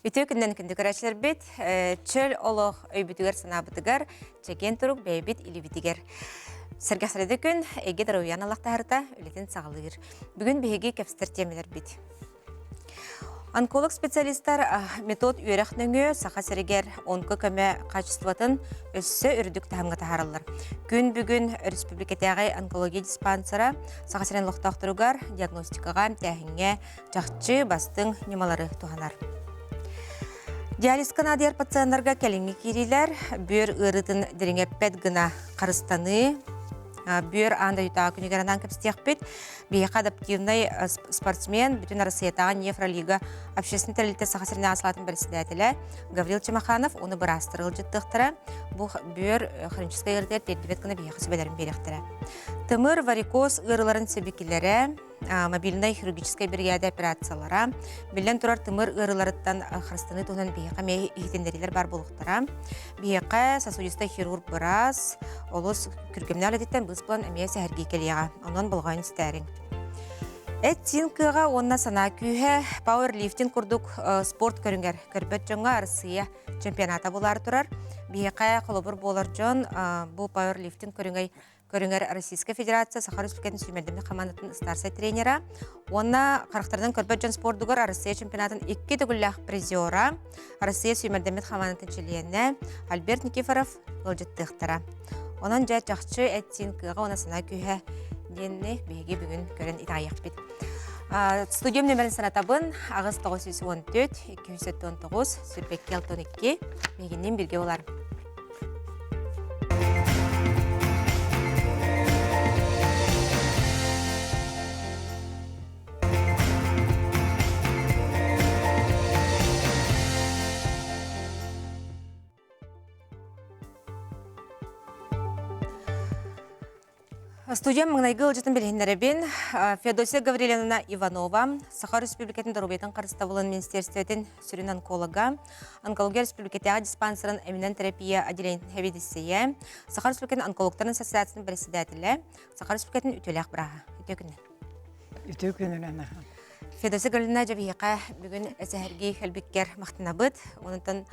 Үтүө күннэн күндү көрөөччүлэрбит, чөл олох өйбүтүгэр-санаабытыгар, чэгиэн турук бэйэбит илиибитигэр. Сэргэхсэридэ күн, эйгэ даруйан аллахтаһарыта үлэтин саҕалыыр. Бүгүн биһиги кэпсэтэр тиэмэлэрбит. Онколог специалистар метод үөрэх нөҥүө Саха сиригэр онко көмө качествотын өссө үрдүк таһымҥа таһаараллар. Күн бүгүн республикатааҕы онкология диспансера Саха сирин олохтоохторугар диагностикаҕа, эмтээһиҥҥэ чахчы бастыҥ ньымалары туһанар. Диализка наадыйар пациеннарга кэлиҥҥи киириилэр бүөр ыарыытын дириҥэппэт гына харыстаныы, бүөр аан дойдутааҕы күнүгэр анаан кэпсэтиэхпит. Биһиэхэ адаптивнай спортсмен, бүтүн Арассыйатааҕы нефролига общественнай тэрилтэ Саха сиринээҕи салаатын бэрэссэдээтэлэ Гаврил Чемоханов уну быраастар ыалдьыттыахтара. Бу бүөр хроническай ыарыытыгар тиэрдибэт гына биһиэхэ сүбэлэрин биэриэхтэрэ. Тымыр, варикоз ыарыыларын сибикилэрэ, мобильнай хирургическай биригээдэ операциялара, биллэн турар тымыр ыарыыларыттан харыстаныы туһунан биһиэхэ эмиэ иһитиннэриилэр баар буолуохтара. Биһиэхэ сосудистай хирург быраас олус күргүмнээх үлэтиттэн быыс булан эмиэ сэһэргии кэлиэҕэ. Онон болҕойон истээриҥ. Эт-сиин кыаҕа уонна санаа күүһэ пауэрлифтинг курдук спорт көрүҥэр көрбөт дьоҥҥо Арассыыйа чемпионата буолаары турар. Биһиэхэ холобур буолар дьон бу пауэрлифтинг көрүҥэй көрүҥэр Российскай Федерация Саха Республикатын сүүмэрдэммит хамаандатын ыстаарсай тренера уонна харахтарынан көрбөт дьон спордугар Россия чемпионатын икки төгүллээх призера, Россия сүүмэрдэммит хамаандатын чилиэнэ Альберт Никифоров ыалдьыттыахтара. Онон дьэ чахчы эт-сиин кыаҕа уонна санаа күүһэ диэнни биһиги бүгүн көрөн итэҕэйиэхпит. Студиям нөмерин санатабын 8 914 279 22 62 миигинниин бииргэ болар. Студия маҥнайгы ыалдьытын билиһиннэрэбин. Феодосия Гаврильевна Иванова, Саха Республикатын доруобуйатын харыстабылын министерствотын сүрүн онколога, онкология республикатааҕы диспансерын эминэн терапия отделениетын сэбиэдиссэйэ, Саха Республикатын онкологтарын ассоциациятын председателэ, Саха Республикатын үтүөлээх бырааһа. Үтүө күнүнэн. Үтүө күнүнэн. Феодосия Гаврильевна дьэ бүгүн сэһэргии кэлбиккэр махтанабыт. Онтон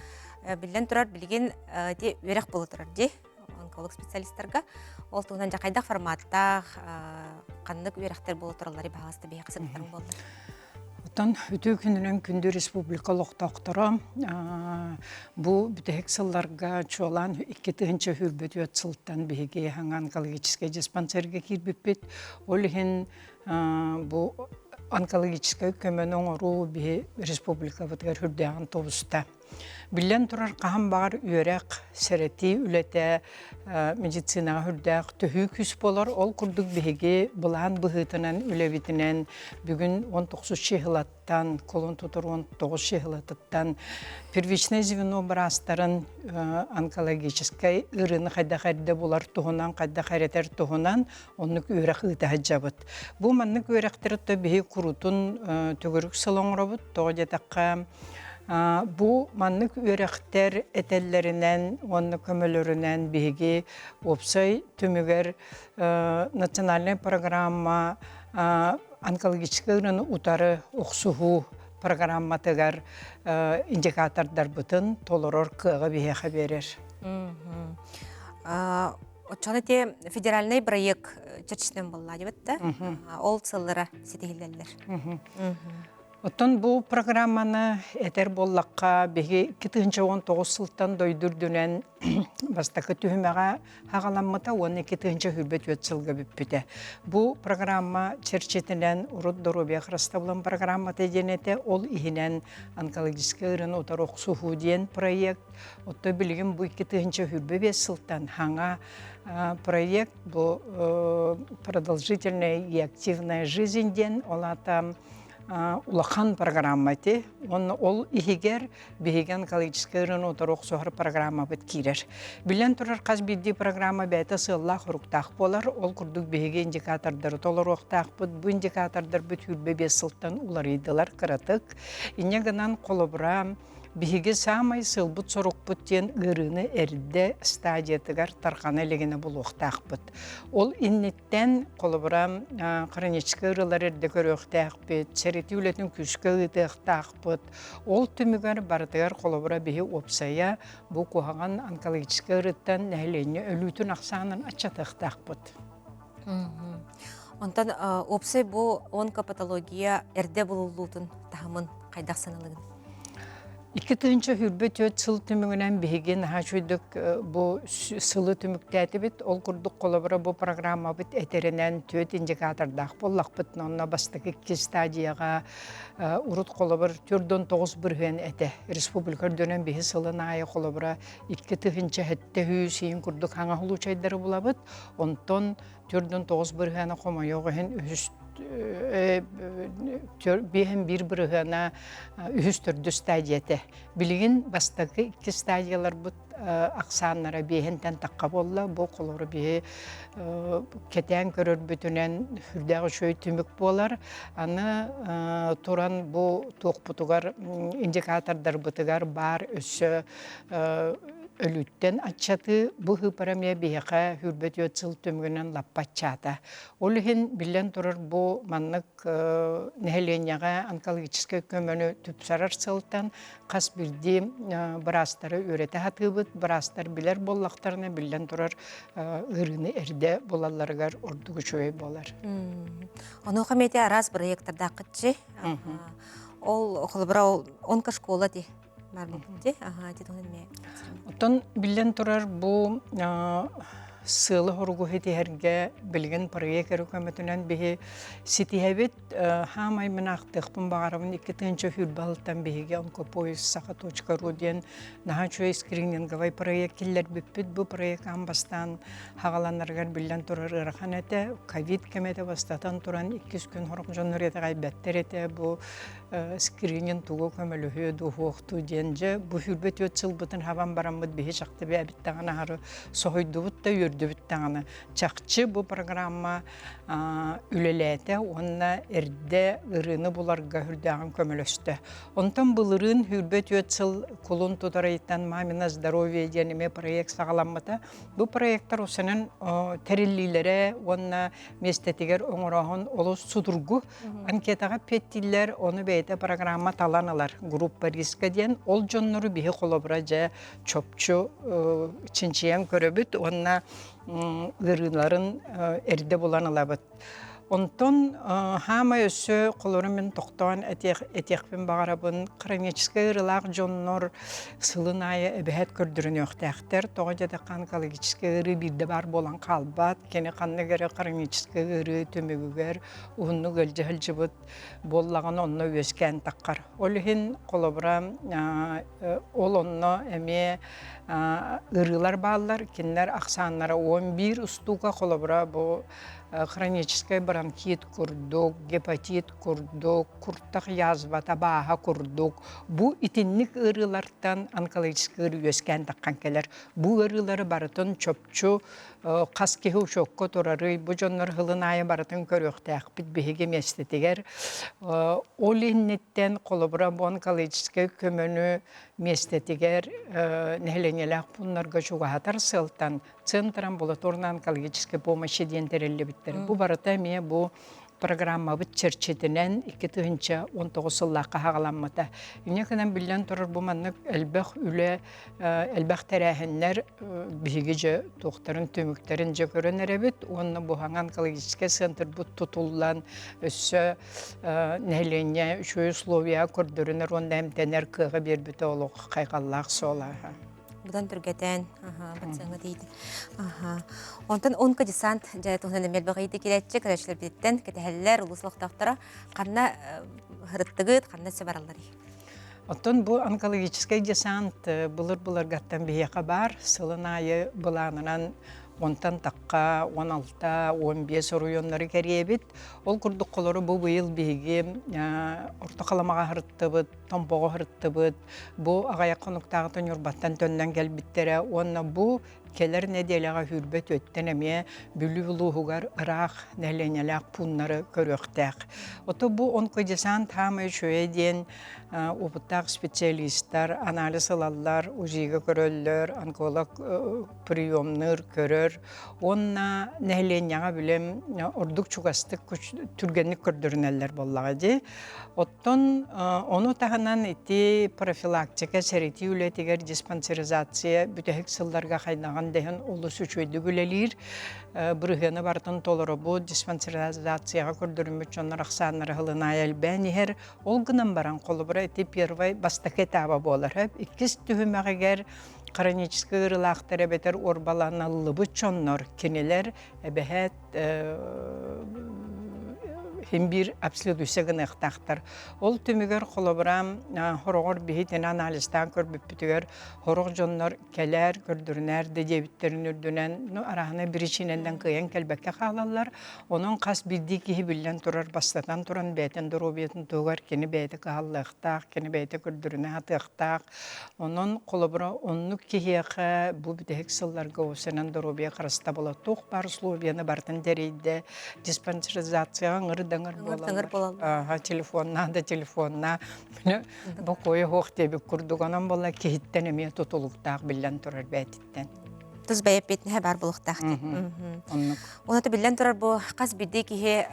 биллэн турар билигин ити үөрэх буола турар дии онколог специалистарга. Ол туһунан дьэ хайдах форматтаах, ханнык үөрэхтэр буола тураллары баһаҕаста биһиэхэ сырыттарым буоллар. Оттон үтүө күнүнэн күндү республика олохтоохторо бу бүтэһик сылларга чуолаан 2024 сылтан биһиги хаҥа онкологическай диспансерга киирбиппит. Ол иһин бу онкологическай көмөнү оҥоруу биһи республикабытыгар үрдээҕин тубуста. Биллэн турар, хаһан баҕар үөрэх, сэрэтии үлэтэ медицинаҕа үрдээх төһүү күүс буолар. Ол курдук биһиги былаан быһыытынан үлэбитинэн бүгүн 19 чыһылаттан, кулун тутар 19 чыһылатыттан первичное звено быраастарын онкологическай ыарыыны хайдах эрдэ булар туһунан, хайдах эрэтэр туһунан оннук үөрэх ыыта сылдьабыт. Бу маннык үөрэхтэри то биһи курутун төгүрүк сыл оҥоробут. Тоҕо диэтэххэ, бу маннык үөрэхтэр этэллэринэн уонна көмөлөрүнэн биһиги уопсай түмүгэр национальнай программа онкологическай ыарыыны утары охсуһуу программатыгар индикатордарбытын толорор кыаҕы биһиэхэ биэрэр. Оччоҕуна ити федеральнай проект чэрчитинэн буолла диэбит да ол сыллара ситиһиллэллэр. Оттон бу программаны этэр буоллахха, биһиги 2019 сылтан дойду үрдүнэн бастакы түһүмэҕэ хаҕаламмыта уонна 2024 сылга бүппүтэ. Бу программа чэрчитинэн урут доруобуйа харыстабылын программата диэн этэ, ол иһинэн онкологическай ыарыыны утары охсуһуу диэн проект. Оттон билигин бу 2025 сылтан хаҥа проект бу продолжительная и активная жизнь диэн, ол аата улахан программа ити. Уонна ол иһигэр биһиги онкологическай ыарыыны утары охсуһар программабыт киирэр. Биллэн турар, хас биирдии программа бэйэтэ сыаллаах-соруктаах буолар. Ол курдук биһиги индикатордары толоруохтаахпыт. Бу индикатордарбыт 25 сылтан уларыйдылар кыратык. Инньэ гынан, холобура, Биһиги саамай сыалбыт-сорукпут диэн ыарыыны эрдэ стадиятыгар тарҕана илигинэ булуохтаахпыт. Ол инниттэн, холобура, хроническай ыарыылары эрдэ көрүөхтээхпит, сэрэтии үлэтин күүскэ ыытыахтаахпыт. Ол түмүгэр барытыгар холобура биһи уопсайа бу куһаҕан онкологическай ыарыыттан нэһилиэнньэ өлүүтүн ахсаанын аччатыахтаахпыт. Онтон уопсай бу онкопатология эрдэ булуллуутун таһымын хайдах саналыгын? 2024 сыл түмүгүнэн биһиги наһаа үчүгэйдик бу сылы түмүктээтибит. Ол курдук холобура бу программабыт этэринэн түөрт индикатордаах буоллахпыт. Онно бастакы икки стадияҕа урут холобур 49% этэ. Республика үрдүнэн биһи сылын аайы холобура 2700 иин курдук хаҥа случайдары булабыт. Онтон 49% хомойуох иһин үһүс биэһин биир бырыһыана үһүс төрдүс стадия этэ. Билигин бастакы икки стадияларбыт ахсааннара биэһинтэн тахха буолла. Бу холору биһи кэтээн көрөрбүтүнэн үрдээх үчүгэй түмүк буолар. Аны туран бу туохпутугар индикатордарбытыгар баар өссө өлүүттэн аччатыы бу ыыпара эмиэ биһиэхэ 24 сыл түмүгүнэн лаппа аччаата. Ол иһин, биллэн турар, бу маннык нэһилиэнньэҕэ онкологическай көмөнү тупсарар сылтан хас биирдии быраастары үөрэтэ сатыыбыт. Быраастар билэр буоллахтарына, биллэн турар, ыарыыны эрдэ булалларыгар ордук үчүгэй буолар. Онуоха эмиэ араас бырайыактардааххытчы. Ол холобура ол онкошкола дии. Оттон биллэн турар бу сыалы-соругу ситиһэргэ билигин проект эрэ көмөтүнэн биһи ситиһэбит. Хаамай мин аахтыахпын баҕарабын 2020 сылтан биһиги онкопоезд саха.ру диэн наһаа үчүгэй скрининговай проект киллэрбиппит. Бу проект аан бастаан хаҕаланарыгар биллэн турар ыарахан этэ. Ковид кэмэ этэ бастатан туран иккис күн сорох дьоннор итэҕэйбэттэр этэ. Бу скрининг тугу көмөлөһүө дуоһуохтуу диэн дьэ бу 24 сылбытын хабан бараммыт биһи чахты бэйэбит даҕаны аһары соһуйдубут да үөрдүбүт даҕаны чахчы бу программа үлэлээтэ уонна эрдэ ырыаны буларга үрдээҕин көмөлөстө. Онтон былырыын 24 сыл кулун тутар ыйтан «Мамина здоровье» диэн эмиэ проект саҕаламмыта. Бу проекттар усанан тэриллиилэрэ уонна миэстэтигэр оҥорооһун олус судургу. Анкетаҕа эппиэттииллэр, ону бэйэтэ программа талан ылар. Группа риска диэн ол дьоннору биһи холобура дьэ чопчу чинчийэн көрөбүт уонна ыарыыларын эрдэ булан ылабыт. Онтон хаамай өссө холору мин тохтоон этиэхпин баҕарабын хроническай ыарыылаах дьоннор сылын аайы эбэһэт көрдөрүнүөхтээхтэр. Тоҕо диэтэххэ онкологическай ыарыы биирдэ баар буолан хаалбат. Кини ханнык эрэ хроническай ыарыы түмүгүгэр уһуннук ыалдьа сылдьыбыт буоллаҕына онно үөскээн таххар. Ол иһин холобура ол онно эмиэ ыарыылар бааллар. Кинилэр ахсааннара 11 устуука холобура бу хроническай бронхит курдук, гепатит курдук, куртах язвата бааһа курдук бу итинник ыарыылартан онкологическай ыарыы үөскээн таххан кэлэр. Бу ыарыылары барытын чопчу хас киһи учуокка турарый, бу дьоннор сылын аайы барытын көрүөхтээхпит биһиги миэстэтигэр. Ол инниттэн холобура бу онкологическай көмөнү миэстэтигэр нэһилиэнньэлээх пууннарга чугаһатар сыалтан Центр амбулаторно-онкологической помощи диэн тэриллибиттэр. Бу барыта эмиэ бу программабыт чэрчитинэн 2019 сыллаахха хаҕаламмыта. Инньэ гынан биллэн турар бу маннык элбэх үлэ, элбэх тэрээһиннэр биһиги дьэ туохтарын түмүктэрин дьэ көрөн эрэбит уонна бу хаҥа онкологическай центрбыт тутуллан өссө нэһилиэнньэ үчүгэй условия көрдөрүнэр уонна эмтэнэр кыаҕы биэрбитэ олох хайҕаллаах суол ааһа. Будан түргэтээн, пациеҥҥа тиийдэ. Онтон онкодесант дьэ туһунан эмиэ элбэх ыйытыы киирээччи, көрөөччүлэрбититтэн кэтэһэллэр, улуус олохтоохторо ханна ырыттыгыт, ханна өссө баралларый? Оттон бу онкологическай десант былыр-былыргаттан биһиэхэ баар, сылын аайы былаанынан онтон тахха 16, 15 оройуоннары кэрийэбит. Ол курдук холору бу быйыл биһиги Орто Халымаҕа сырыттыбыт, Томпоҕо сырыттыбыт. Бу аҕыйах хонуктааҕыта Ньурбаттан төннөн кэлбиттэрэ уонна бу Кэлэр нэдиэлэҕэ сүүрбэ түөттэн эмиэ Бүлүү улууһугар ыраах нэһилиэнньэлээх пууннары көрүөхтээх. Ото бу онкодесант хаамай үчүгэйэ диэн опыттаах специалистар анализ ылаллар, УЗИга көрөллөр, онколог приемныыр, көрөр уонна нэһилиэнньэҕэ билэм ордук чугастык түргэнник көрдөрүнэллэр буоллаҕа дии. Оттон ону таһынан ити профилактика сэрэтии үлэтигэр диспансеризация бүтэһик сылларга хайдаҕын да иһин олус үчүгэйдик үлэлиир. Бырыһыаны барытын толоробут, диспансеризацияҕа көрдөрүммүт дьоннор ахсааннара сылын аайы элбээн иһэр. Ол гынан баран, холобура, ити первай бастакы этаба буолар. Иккис түһүмэҕигэр хроническай ыарыылаахтар эбэтэр уорбаланыллыбыт дьоннор кинилэр эбэһээт син биир обследуйся гыныахтаахтар. Ол түмүгэр холобура хороҕор биһи итини анализтаан көрбүппүтүгэр сорох дьоннор кэлээр, көрдөрүнээр да диэбиттэрин үрдүнэн ну арааһынай биричиинэнэн кыайан кэлбэккэ хаалаллар. Онон хас биирдии киһи биллэн турар бастатан туран бэйэтин доруобуйатын туһугар кини бэйэтэ кыһаллыахтаах, кини бэйэтэ көрдөрүнэ сатыахтаах. Онон, холобура, оннук киһиэхэ бу бүтэһик сылларга уопсайынан доруобуйа харыстабыла туох баар условияны барытын тэрийдэ, диспансеризацияҕа ыҥыр-даҥыр буолаллар. Телефоннаа да телефоннаа. Бокуойа суох диэбит курдук. Онон буолла киһиттэн эмиэ тутулуктаах биллэн турар бэйэтиттэн. Тус бэйэ эппиэтинэһэ баар буолуохтаах диэн. Оннук. Онон биллэн турар бу хас биирдии киһи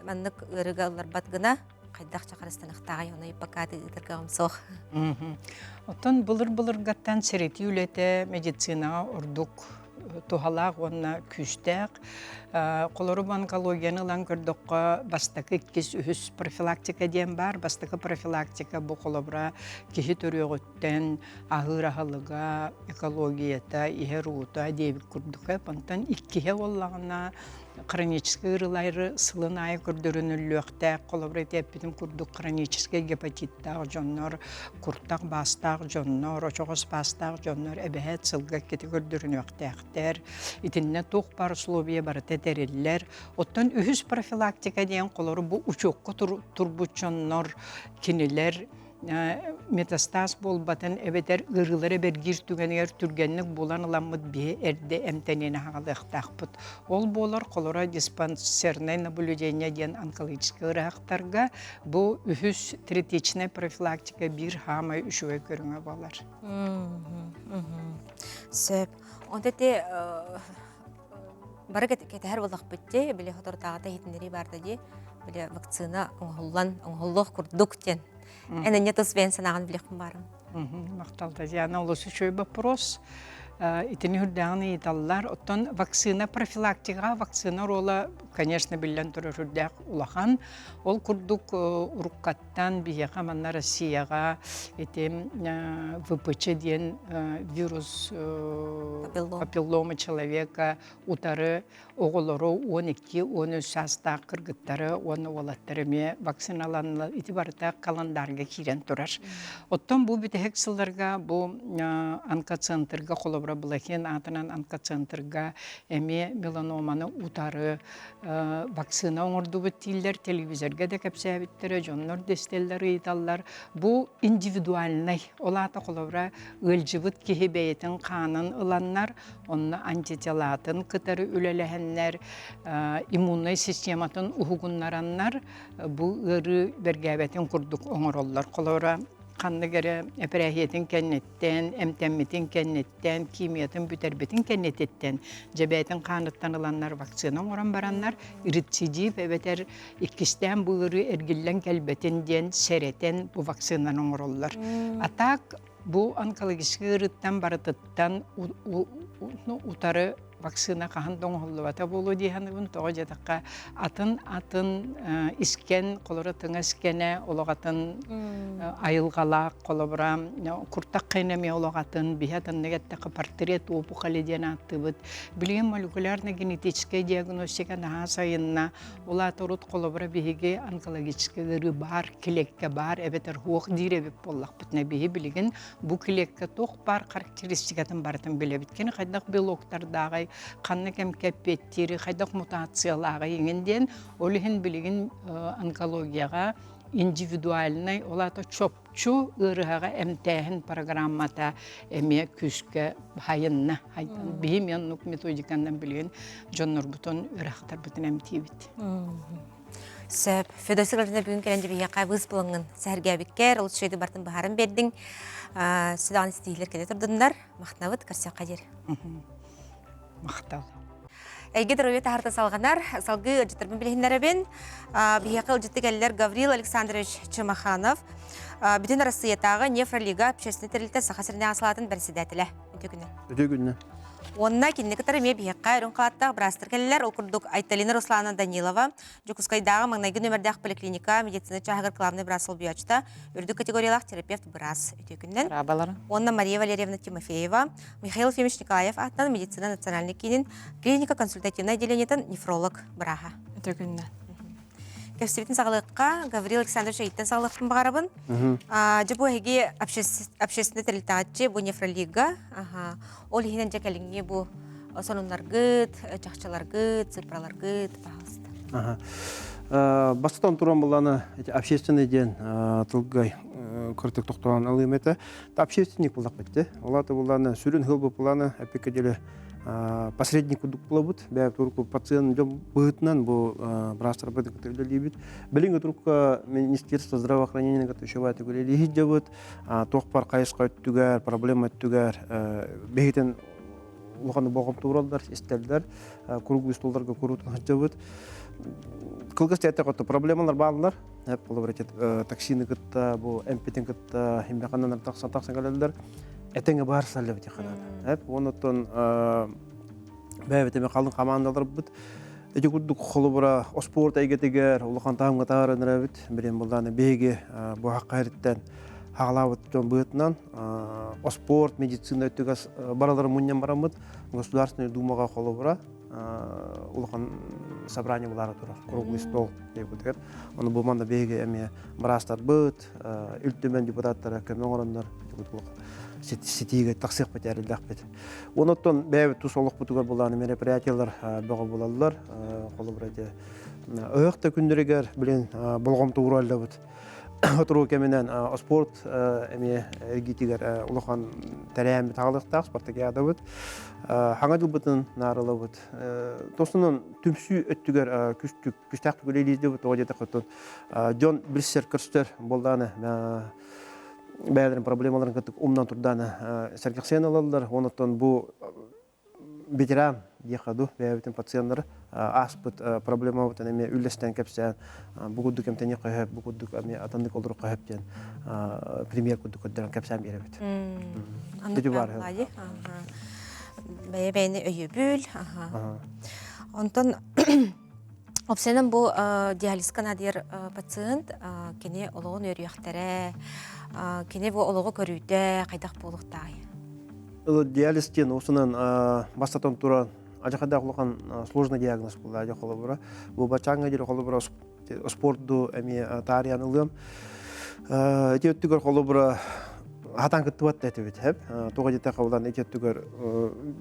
маннык ыарыыга ылларбат гына хайдах чахарыстаныахтааҕый ону иппакааты ыытаргаҕым суох. Оттон былыр-былыргаттан сэрэтии үлэтэ медицинаҕа ордук туһалаах уонна күүстээх. Холоруп онкологияны ылан көрдөххө, бастакы, иккис, үһүс профилактика диэн баар. Бастакы профилактика бу холобура киһи төрүөҕүттэн аһыыр аһылыга, экологията, иһэр уута диэбит курдук. Онтон иккиһэ буоллаҕына хроническай ыарыылары сылын аайы көрдөрүнүллүөхтээх. Холобура, ити эппитим курдук хроническай гепатиттаах дьоннор, куртах баастаах дьоннор, очоҕос баастаах дьоннор эбэһээт сылга иккитэ көрдөрүнүөхтээхтэр. Итиннэ туох баар условия барыта тэриллэр. Оттон үһүс профилактика диэн холобура бу учуокка турбут дьоннор кинилэр метастаз буолбатын эбэтэр ыарыылара бэргиир түгэнигэр түргэнник булан ыламмыт биһи эрдэ эмтэниини хаҕалыахтаахпыт. Ол буолар холоро диспансерное наблюдение диэн онкологическай ыарыһахтарга бу үһүс третичная профилактика биир хаамай үчүгэй көрүҥэ буолар. Сөп. Онто ити бары кэтэһэр буоллахпыт дии, били соторутааҕыта иһитиннэрии баарда дии, били вакцина оҥоһуллан, оҥоһуллуох курдук диэн. Эн энньэ тус бэйэн санааҕын билиэхпин баарым. Махтал, Татьяна, олус үчүгэй вопрос. Итини үрдээҕин ыйыталлар. Оттон вакцина профилактикаҕа вакцина оруола, конечно, биллэн турар үрдээх улахан. Ол курдук уруккаттан биһиэхэ манна Россияҕа ити ВПЧ диэн вирус папиллома человека утары оҕолору 12-13 саастаах кыргыттары уонна уолаттары эмиэ вакциналаннылар. Ити барыта халандаарга киирэн турар. Оттон бу бүтэһик сылларга бу онкоцентрга холобура Блохин аатынан онкоцентрга эмиэ меланоманы утары вакцина оҥордубут дииллэр, телевизорга да кэпсээбиттэрэ, дьоннор да истэллэр, ыйыталлар. Бу индивидуальнай, ол аата холобура ыалдьыбыт киһи бэйэтин хаанын ыланнар, онно антителатын кытары үлэлэһэннэр, иммуннай систематын уһугуннараннар бу ыарыы бэргээбэтин курдук оҥороллор. Холобура, ханнык эрэ эпэрээһийэтин кэнниттэн, эмтэммитин кэнниттэн, химиятын бүтэрбитин кэннититтэн, дьэбээтин хааныттан ыланнар вакцина оҥорон бараннар, рецидив эбэтэр иккистээн бу ыарыы эргиллэн кэлбэтин диэн сэрэтэн бу вакцинаны оҥороллор. А так бу онкологическай ыарыыттан барытыттан утары вакцина хаһан да оҥоһуллубата буолуо дии саныыбын. Тоҕо диэтэххэ, атын-атын искэн, холобура тыҥа искэнэ олох атын айылҕалаах, холобура куртах хайына эмиэ олох атын, биһи атыннык эттэххэ портрет опухоли диэн ааттыыбыт. Билигин молекулярно-генетическэй диагностика наһаа сайынна. Ол аата урут холобура биһиги онкологическай ыарыы баар, килиэккэ баар эбэтэр суох диир эбит буоллахпытына, биһи билигин Бу килиэккэ туох баар характеристикатын барытын билэбит. Кини хайдах белоктардааҕый, ханна кэмкэ эппиэттиирий, хайдах мутациялааҕый иҥин диэн. Ол иһин билигин онкологияҕа индивидуальнай, ол аата чопчу ыарыһаҕа эмтээһин программата эмиэ күүскэ хайынна. Биһи оннук методиканан билигин дьоннорбутун, ыарахтарбытын эмтиибит. Сөп. Федосия Владимировна бүгүн кэлэн биһиэхэ быыс булаҥҥын сэһэргээбиккэр, ол үчүгэйди бартын быһааран биэрдиҥ. Сүдэҕин истиилэр кэлэ турдуннар. Махтанабыт, көрсүөххэ диэри. Махтал. Эйгэ здоровье таһарта салҕанар. Салгыы ыалдьыттарбын билиһиннэрэбин. Биһиэхэ ыалдьытты кэллэр Гаврил Александрович Чемаханов, Бүтүн Арассыыйатааҕы нефролига общественнай тэрилтэ Саха сиринээҕи салаатын бэрэссэдээтэлэ. Үтүө күнү. Үтүө күнү. Уонна кинини кытары эмиэ биһиэхэ үрүҥ халааттаах быраастар кэллилэр. Ол курдук Айталина Руслана Данилова, Дьокуускайдааҕы маҥнайгы нүөмэрдээх поликлиника медицина чааһыгар главный быраас солбуйааччыта, үрдүк категориялаах терапевт быраас. Үтүө күнүнэн. Рабалара. Уонна Мария Валерьевна Тимофеева, Михаил Ефимович Николаев аатынан медицина национальный киинин клиника-консультативнай отделениетын нефролог бырааһа. Үтүө күнүнэн. Кэпсэбитин саҕалыахха Гаврил Александрович ыйыттан саҕалыахпын баҕарабын. Дьэ бу эһиги общественный тэрилтэҕитчи бу нефролига. Ол иһинэн дьэ кэлиҥҥи бу сонуннаргыт, чахчыларгыт, цифраларгыт, пожалуйста. Бастатан туран булланы общественный диэн тылгай кыртык тохтоон алыым этэ. Общественник буллахпыт те. Олата булланы сүрүн хыл булланы эппикке деле посредник курдук булабыт. Бэйэ турку пациент дьон быһыытынан бу быраастарбыт кытта үлэлиибит. Билиҥҥи турукка Министерство здравоохранения кытта үчүгэй үлэлииһит дьабыт. Туох бар хайысха өттүгэр, проблема өттүгэр биһитин улахан болҕомто уураллар, истэллэр, круглый столларга куруутун сылдьабыт. Кылгас тиэтэ проблемалар бааллар. Холобур, таксины кытта, бу эмпитин кытта химбэханнан тахсан тахсан кэлэллэр. Этэҥэ баар саллыбыт ханада. Оннуттан бэйэбит эми халыҥ хамаандаларбыт ити курдук холобура спорт эйгэтигэр улахан таһымҥа таһааран эрэбит. Билин булдааны биһиги бу хакка хаҕалаабыт дьон быһыытынан спорт, медицина өттүгэр баралары мунньан бараммыт Государственная Думаҕа холобура улахан собрание булаара турар, круглый стол диэбитигэр. Ону бу манна биһиги эмиэ быраастарбыт, Ил Түмэн депутаттара көмө оҥороннор ситиигэ тахсыахпыт эрэллээхпит. Онуттан бэйэбит тус олохпутугар булааны мероприятиялар бөҕө булаллар. Холобура ити ыһыах да күннэригэр билин болҕомто уураллабыт. Отуруу кэминэн спорт эмиэ эргиитигэр улахан тэрээһиммит аҕалыахтаах спартакиадабыт. Хаҥа дьылбытын наарылабыт. Тосунан түмсүү өттүгэр күстүк күстээхтик үлэлиирдибит тоҕо диэтэххэ дьон билсэр көрсөр буоллааны бэйэлэрин проблемаларын кытта умнан турдааны сэргэхсийэн ылаллар. Онуттан бу ветеран диэххэ дуу, бэйэбитин пациеннары ааспыт проблемабытын эмиэ үллэстэн кэпсээн, бу курдук эмтэниэххэ сөп, бу курдук эмиэ атыннык олоруохха сөп диэн пример курдук көрдөрөн кэпсээн биэрэбит. Аннык Бэйэ-бэйэни өйөбүл. Онтон Опсайынан бу диализка наадыйар пациент кини олоҕун үөрүйэхтэрэ, кини бу олоҕу көрүүтэ хайдах буолуохтааҕый? Диализ диэн усунан бастатан туран ажахадаах улахан сложный диагноз буолла ажа холобура. Бу бачааҥҥа диэри холобура спорду эмиэ таарыйан ылыам. Ити өттүгэр холобура хатан кыттыбат да этибит хэп. Тоҕо диэтэххэ булан ити өттүгэр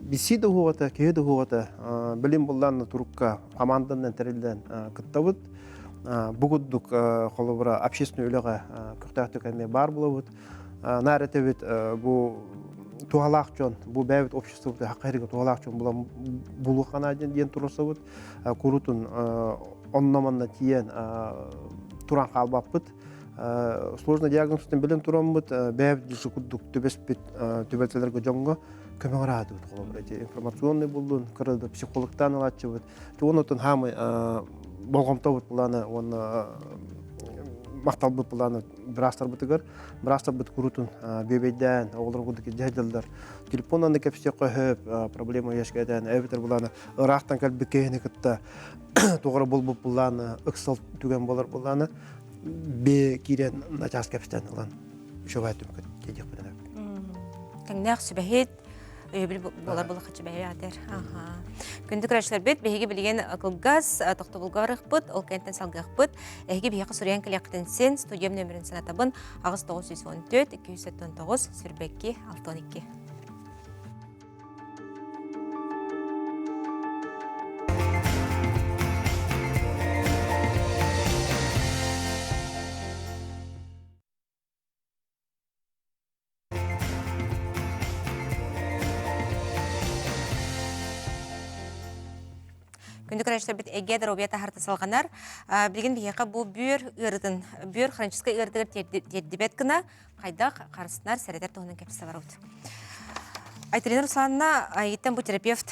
биси да уһуоҕата, киһи да уһуоҕата билим буллаан турукка команданан тэриллэн кыттабыт. Бу курдук холобура общественный үлэҕэ көхтөөхтүк эмиэ баар булабыт. Наар этэбит бу туһалаах дьон, бу бэйэбит обществобыт хакка туһалаах дьон булан булуоххана диэн турусабыт. Курутун онно-манна тиийэн туран хаалбаппыт. Сложный диагнозтан билэн тураммыт, бэйэбит курдук түбэспит түбэлтэлэргэ дьоҥҥо көмөҕө араатыбыт холобура ити информационный буллун, кыра да психологтаан ылааччыбыт. Оннуттан хаамай болҕомтобут былаана уонна махталбыт былаана быраастарбытыгар быраастарбыт курутун бүөбэйдээн оҕолор курдук илдьэ сылдьаллар телефоннан да кэпсиэххэ сөп проблема үөскээтэн эбэтэр былаана ыраахтан кэлбит киһини кытта туох эрэ булбут былаана ыксал түгэн буолар былаана бээ киирэн начаас кэпсэтэн ылан үчүгэй түмүккэ тиийиэхпитин Тэҥнээх сүбэһит өйөбүл буолар булахаччы бэйээтэр. Күндү көрөөччүлэрбит, биһиги билигин кылгас тохтобулга барыахпыт, ол кэнниттэн салгыахпыт. Эһиги биһиэхэ суруйан кэлиэххитин син, студиям нөмерин санатабын 8914 279 22 62. Күндү көрөөччүлэрбит эгэ доруобуйа таһарта салҕанар. Билигин биһиэхэ бу бүөр ыарытын, бүөр хроническай ыарытыгар тиэрдибэт гына хайдах харыстанар, сэрэтэр туһунан кэпсэ барабыт. Айталина Руслановна, айыттан бу терапевт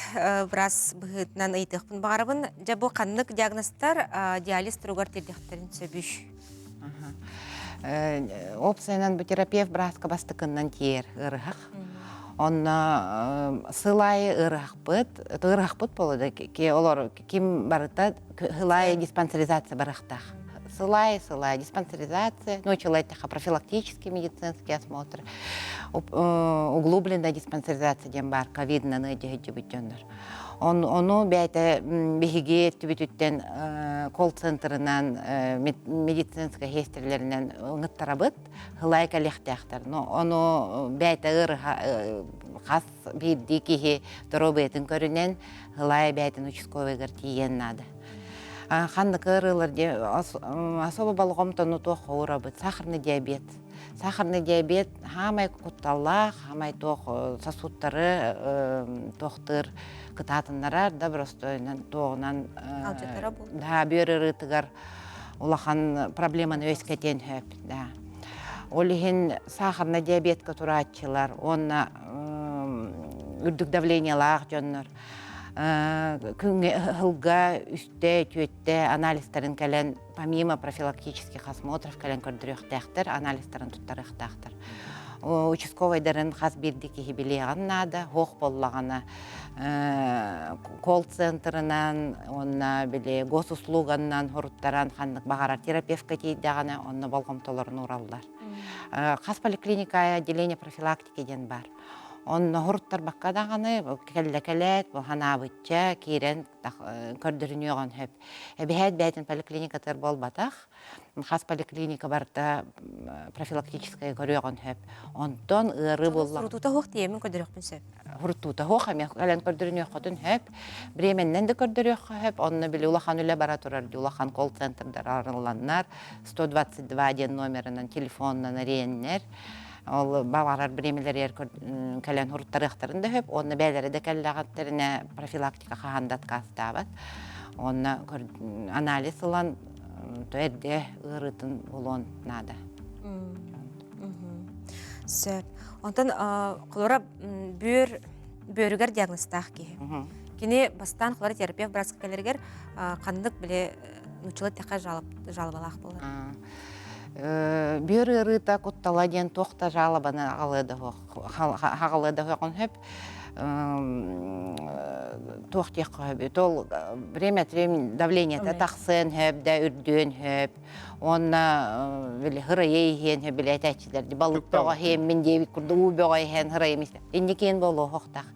быраас быһыытынан ыйытыахпын баҕарабын. Дьэ бу ханнык диагнозтар диализ туругар тиэрдиэхтэрин сөбүй? Опциянан бу терапевт бырааска бастакыннан тиэр ыарыһах. Онно сыл аайы ыарыһахпыт, ыарыһахпыт буолла олор ким барыта сыл аайы диспансеризация барыахтаах. Сыл аайы сыл аайы диспансеризация, ну, человека профилактический медицинский осмотр, углубленная диспансеризация диэн баар ковидынан ыадьыһыдьыбыт дьоннор. Ону бэйэтэ биһиги өттүбүтүттэн колл-центрынан, медицинскэй сиэстэрэлэринэн ыҥыттарабыт, ылай кэлиэхтээхтэр. Но ону бэйэтэ ыарыһа хас биирдии киһи доруобуйатын көрүнэн ылай бэйэтин участковыйыгар тиийиэн наада. Ханнык ыарыылар особо болҕомтону туох уурабыт? Сахарный диабет. Сахарный диабет хаамай кутталлаах, хаамай туох сосудтары туохтыыр кытаатыннарар да боростуойунан туоҕунан да бүөр ырыытыгар улахан проблеманы үөскэтиэн сөп да. Ол иһин сахарный диабетка турааччылар уонна үрдүк давлениелаах дьоннор күҥҥэ ыһылга үстэ, түөттэ анализтарын кэлэн помимо профилактических осмотров кэлэн көрдөрүөхтээхтэр, анализтарын туттарыахтаахтар. Участковайдарын хас биирдии киһи билиэҕин наада, суох буоллаҕына колл-центрынан уонна били госуслуганнан хоруттаран ханнык баҕарар терапевтка тиийдэҕинэ онно болҕомтолорун уураллар. Хас поликлиника отделение профилактики диэн баар. Онно хоруттарбакка даҕаны кэллэ кэлээт, ханаабычча киирэн көрдөрүнүөҕүн сөп. Эбэһээт бэйэтин поликлиникатыгар буолбатах, хас поликлиника барыта профилактическай көрүөҕүн сөп. Онтон ыарыы буолла. Сурутуута суох тиийэммин көрдөрүөхпүн сөп. Сурутуута суох эмиэ кэлэн көрдөрүнүөххүтүн сөп. Бириэмэннэн да көрдөрүөххэ сөп. Онно били улахан үлэ бара турар дии, улахан колл-центрдар арылланнар, 122 диэн номерынан телефонунан эрийэннэр Ол баҕарар бириэмэлэригэр кэлэн уруттарыахтарын да сөп, уонна бэйэлэрэ да кэллэҕиттэринэ профилактика хаһан да отказтаабат. Уонна анализ ылан эрдэ ыарыытын булуон наада. Сөп. Онтон холобура бүөр бүөрүгэр диагнозтаах киһи. Кини бастаан холобура терапевт бырааска кэлэригэр ханнык били нууччалыы эттэххэ жалобалаах буолар. Бүөр ыарыыта куттала диэн туох да жалобаны аҕалыа да хаҕалыа да суоҕун сөп. Туох диэххэ сөбүй? Ол время от времени давлениета тахсыан сөп да үрдүөн сөп. Уонна били хырайа иһиэн сөп били этээччилэр балык бөҕө иһиэммин диэбит курдук уу бөҕө иһэн хырайым Инникиэн буолуохтаах.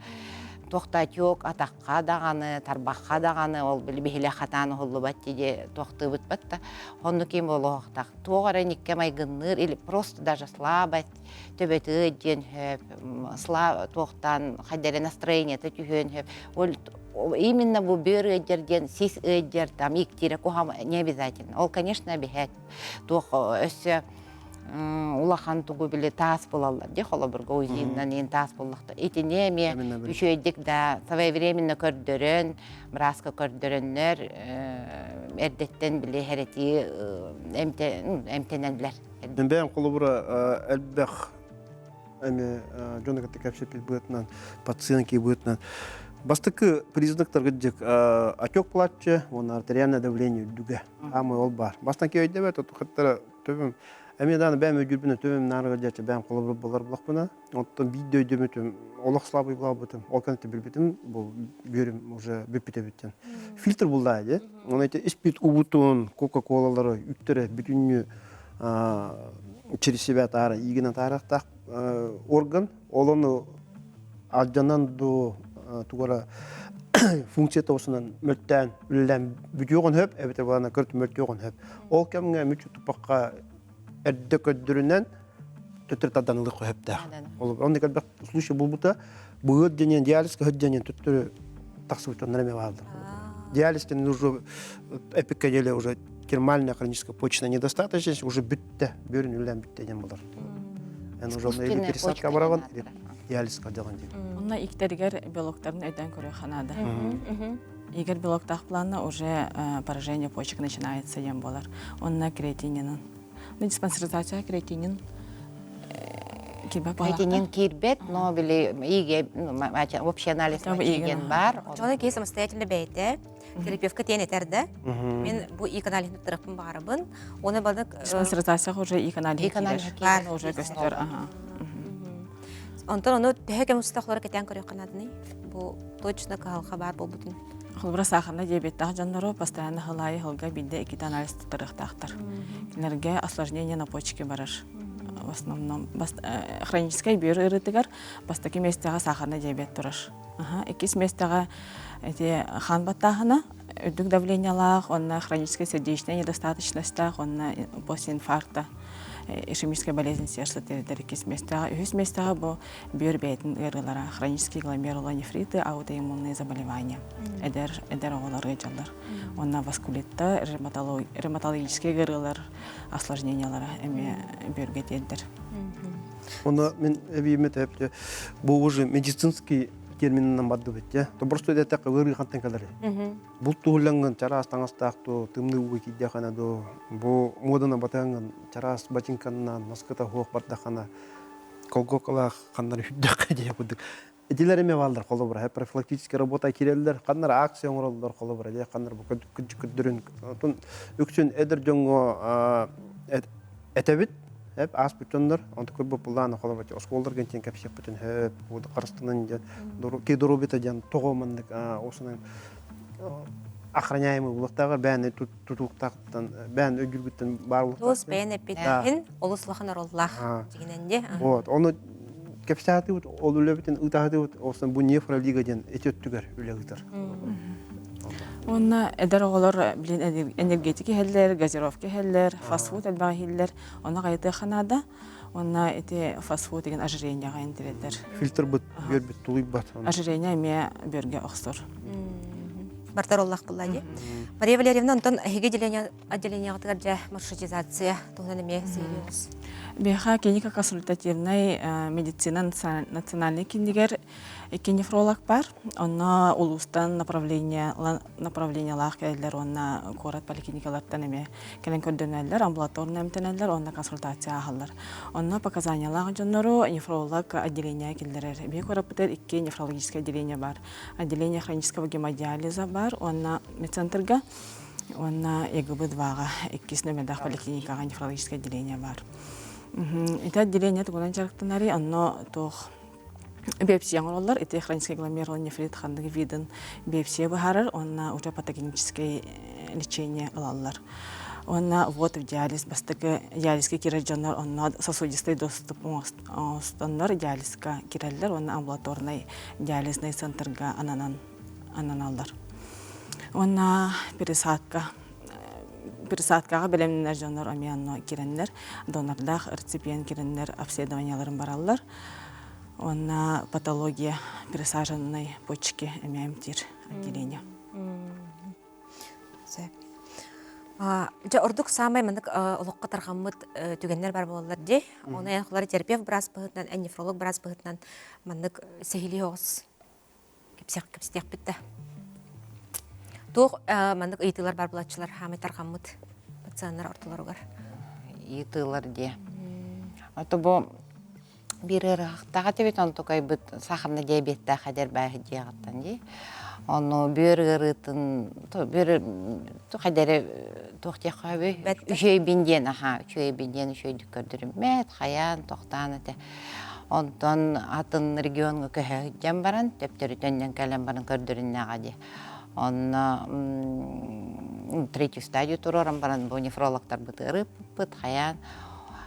Туох да отек атахха даҕаны, тарбахха даҕаны ол били биһилэх хатаан уһуллубат дии туохтуубут да Оннук ким буолуохтаах. Туох эрэ никке майгынныыр или просто даже слабость, төбөтү диэн сөп, сла туохтаан хайдары настроениета түһүөн сөп. Ол именно бу бүөр ыадьар диэн сис ыадьар там иктире кухам не обязательно. Ол, конечно, биһэт. Туох өссө улахан тугу били таас булаллар дии холобурга УЗИннан иин таас буллахта итини эмиэ үчүгэйдик да своевременно көрдөрөн бырааска көрдөрөннөр эрдэттэн били хэрэтии эмтэнэллэр. Бэйэм холобура элбэх эми дьону кытта кэпсэппит быһыытынан пациент быһыытынан бастакы признактарга дьик отек плаччы уонна артериальное давление үрдүгэ аамай ол баар бастан ки өйдөбөт хаттара төбөм эмиэ дааны бэйэм өйдүүрбүнэ төбөм наарыга дьэ бэйэм холобур булар булахпына Оттон биирдэ өйдөммүтүм, олох слабый буолбутум, ол кэнниттэн билбитим, бу бүөрүм уже бүппүт эбиттэн. Фильтр буллаа дии. Оны эти испит убутун, кока-колалары үктөрө бүтүннүү через себя таара, иигинен таарахтаах орган, ол ону алдьанан ду тугара функция тоосунан мөлтөөн үлэлээн бүтүөҕүн хөп, эбэтэр балана көрт мөлтүөҕүн хөп. Ол кэмҥэ мүччү туппакка эрдэ көрдөрүнэн төттөрү тарданылык хөптөөх. Ол оннук элбэх случай булбута. Быһыт диэн диализ кыһыт диэн төттөрү тахсыбыт оннор эмэ баалдар. Диализ диэн уже эпикке деле уже термальная хроническая почечная недостаточность уже бүттэ, бөрүн үллэн бүттэ диэн болар. Эн уже или пересадка бараган, или диализ кадяган диэн. Онно иктэригэр белоктарын өйдөөн көрүөххэ наада. Игорь белоктаах плана уже поражение почек начинается диэн буолар. Онно креатининын. Диспансеризация креатинин кирбэт Креатинин киирбэт, но били ИГ, общий анализ мочи бар. Чоҕой киһи самостоятельно бэйэтэ терапевтка тиэн этэр да. Мен бу ИГ анализын туттарыахпын баҕарабын. Оны балык Диспансеризация уже ИГ анализ киирэр. Уже көстөр. Онтон ону төһө кэм устата холоро кэтээн көрүөххэ наадыный? Бу точно кыһалҕа баар буолбутун. Холобура саахарнай диабеттаах дьоннору постоянно сыл аайы сылга биирдэ иккитэ анализ туттарыахтаахтар. Кинилэргэ осложнение на почке барар. В основном хроническай бүөр ыарыытыгар бастакы миэстэҕэ сахарный диабет турар. Иккис миэстэҕэ эти хаан баттааһына, үрдүк давлениелаах, уонна хроническая сердечная недостаточностьтаах, уонна после инфаркта ишемическая болезнь сердца тиэрдэр иккис миэстэҕэ. Үһүс миэстэҕэ бу бүөр бэйэтин ыарыылара, хронические гломерулонефриты, аутоиммунные заболевания. Эдэр, эдэр оҕолор ыалдьаллар. Уонна васкулитта, ревматологические ыарыылар осложнениялара эмиэ бүөргэ тиэрдэр. Оны мен эбииме тэпте бу уже медицинский терминынан бардыбыт те. То просто этек ыарыы хантан кэлэр. Бул туһуллангын чараас таҥастаах то тымныы ууга киирдэххинэ до бу муодана батыһаҥҥын чараас бачыҥканнан наскыта суох бардаххына колгокалаах ханнары үрдэххэ диye курдук. Итилэр эмиэ бааллар холобура профилактическая работа киирэллэр ханнар акция оҥороллор холобура дьэ ханнар бу көрдөрүн үксүн эдэр дьоҥҥо этэбит эп ааспыт дьоннор онто көрбөт буллаана холобура оскуолаларга тиэн кэпсиэхпитин хөп харыстанан диэн ки доруобуйата диэн тоҕо маннык осунан охраняемый булуохтааҕар бэйэни тутулуктаахтан бэйэн өйдүүргүттэн баар Туос бэйэн эппитин олус улахан ороллаах дьигинэн дии. Вот, ону кэпсээтибит, ол үлэбитин ыытаатыбыт, олсон бу нефролига диэн эти өттүгэр үлэ ыытар. Уонна эдэр оҕолор билин энергетик иһэллэр, газировка иһэллэр, фастфуд элбэх иһиллэр. Ону хайытыахха наада. Уонна ити фастфуд деген ожирениеҕа интириэтэр. Фильтрбыт бүөрбүт тулуйбат. Ожирение эмиэ бүөргэ охсор. Бартар оллах булла дии. Мария Валерьевна, онтон эһиги отделениеҕытыгар дьэ маршрутизация туһунан эмиэ сиһилиэҕиз. Биһиэхэ клиника консультативнай медицина национальный кинигэр икки нефролог бар. Онно улуустан направление направлениелаах кэлэллэр уонна куорат поликлиникалартан эмиэ кэлэн көрдөнөллөр, амбулаторно эмтэнэллэр уонна консультация ааһаллар. Онно показаниялаах дьоннору нефролог отделение киллэрэр. Биһиги куораппытыгар икки нефрологическое отделение бар. Отделение хронического гемодиализа бар уонна медцентрга уонна ЕГБ-2-ҕа иккис нөмердээх поликлиникаҕа нефрологическое отделение бар. Ити отделение тугунан дьарыктанарый? Онно туох биопсия оҥороллор. Ити хронический гломерулонефрит ханнык видын биопсия быһаарар уонна уже патогеническое лечение ылаллар. Уонна вот в диализ бастакы диализка кирэр дьоннор онно сосудистый доступ оҥостоннор диализка кирэллэр уонна амбулаторнай диализнай центрга ананан ананаллар. Уонна пересадка пересадкаҕа бэлэмнэнэр дьоннор эмиэ онно кирэннэр донордаах реципиент кирэннэр обследованиеларын бараллар. Уонна патология пересаженной почки эмиэ эмтиир отделение. Дьэ ордук саамай маннык олоххо тарҕаммыт түгэннэр бар буолаллар дии. Оны эн холары терапевт быраас быһыытынан, эн нефролог быраас быһыытынан маннык сэһилии оҕус кэпсиэхпит да. Туох маннык ыйытыылар бар булаччылар хаамай тарҕаммыт пациеннар ортолоругар? Ыйытыылар диэ. Ото бу биир ыарыһахтаах этибит онтукайбыт сахарный диабеттаах эдэр бааһы дьиэҕиттэн дии ону бүөр ыарыытын бүөр хайдары туох диэххэ сөбүй үчүгэйбин диэн аха үчүгэйбин диэн үчүгэйдик көрдөрүммэт хайаан тохтоон этэ онтон атын региоҥҥа көһө сылдьан баран төптөрү төннөн кэлэн баран көрдөрүннэҕэ дии онно третью стадию туруоран баран бу нефрологтарбыт ыарыппыт хайаан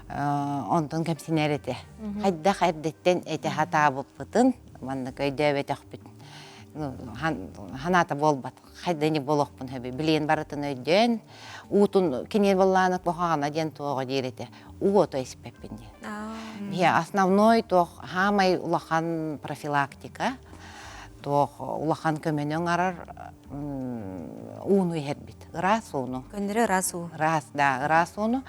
Онтон кэмсинэр этэ. Хайдах эрдэттэн этэ сатаабыппытын маннык өйдөөбөтөхпүт. Ханаата буолбат. Хайда ини буолуохпун сөбүй. Билиэн барытын өйдөөн, уутун киниэн буоллаана куһаҕана диэн туоҕа диир этэ. Уу ото испэппин диэн. Биһи основной туох хаамай улахан профилактика, туох улахан көмөнү оҥорор. Ууну иһэрбит. Ыраас ууну. Көннөрү ыраас уу. Ыраас, да, ыраас ууну.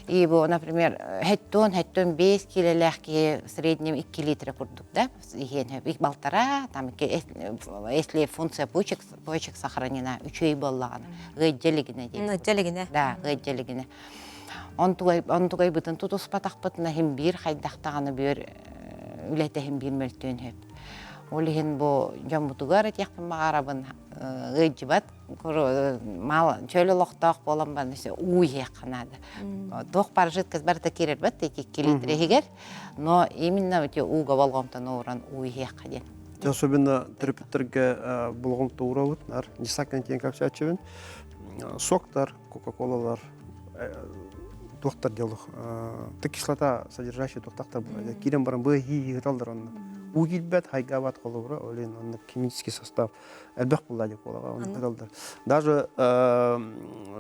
И бу, например, хэттон, хэттон 5 килэлээх киһи в среднем 2 литра курдук, да, иһиэн сөп. Балтара, там, если функция почек, почек сохранена, үчүгэй буоллаҕына, ыаддьалигинэ диэн. Ыаддьалигинэ. Да, ыаддьалигинэ. Онтугайбытын тутуспатахпытына иһин биир хайдах даҕаны бүөр үлэтэ иһин биир мөлтүөн сөп. Ол иһин бу дьоммутугар этиэхпин баҕарабын ыалдьыбат мал чөл олохтоох буолан баран уу иһиэххэ наада. Туох баар жидкость барыта киирэрбэт икки литр иһигэр, но именно эти ууга болҕомтону ууран уу иһиэххэ диэн. Особенно төрөппүттэргэ болҕомто уурабыт, нар десаккан тиэн кэпсээччибин. Соктар, кока-колалар, туохтар диалог кислота содержащий туохтахтар киирэн баран быа хии-хии онно уу киирбэт хайгаабат холобура ол иһин онно химический состав элбэх буолла дии колаҕа онно кыталлар даже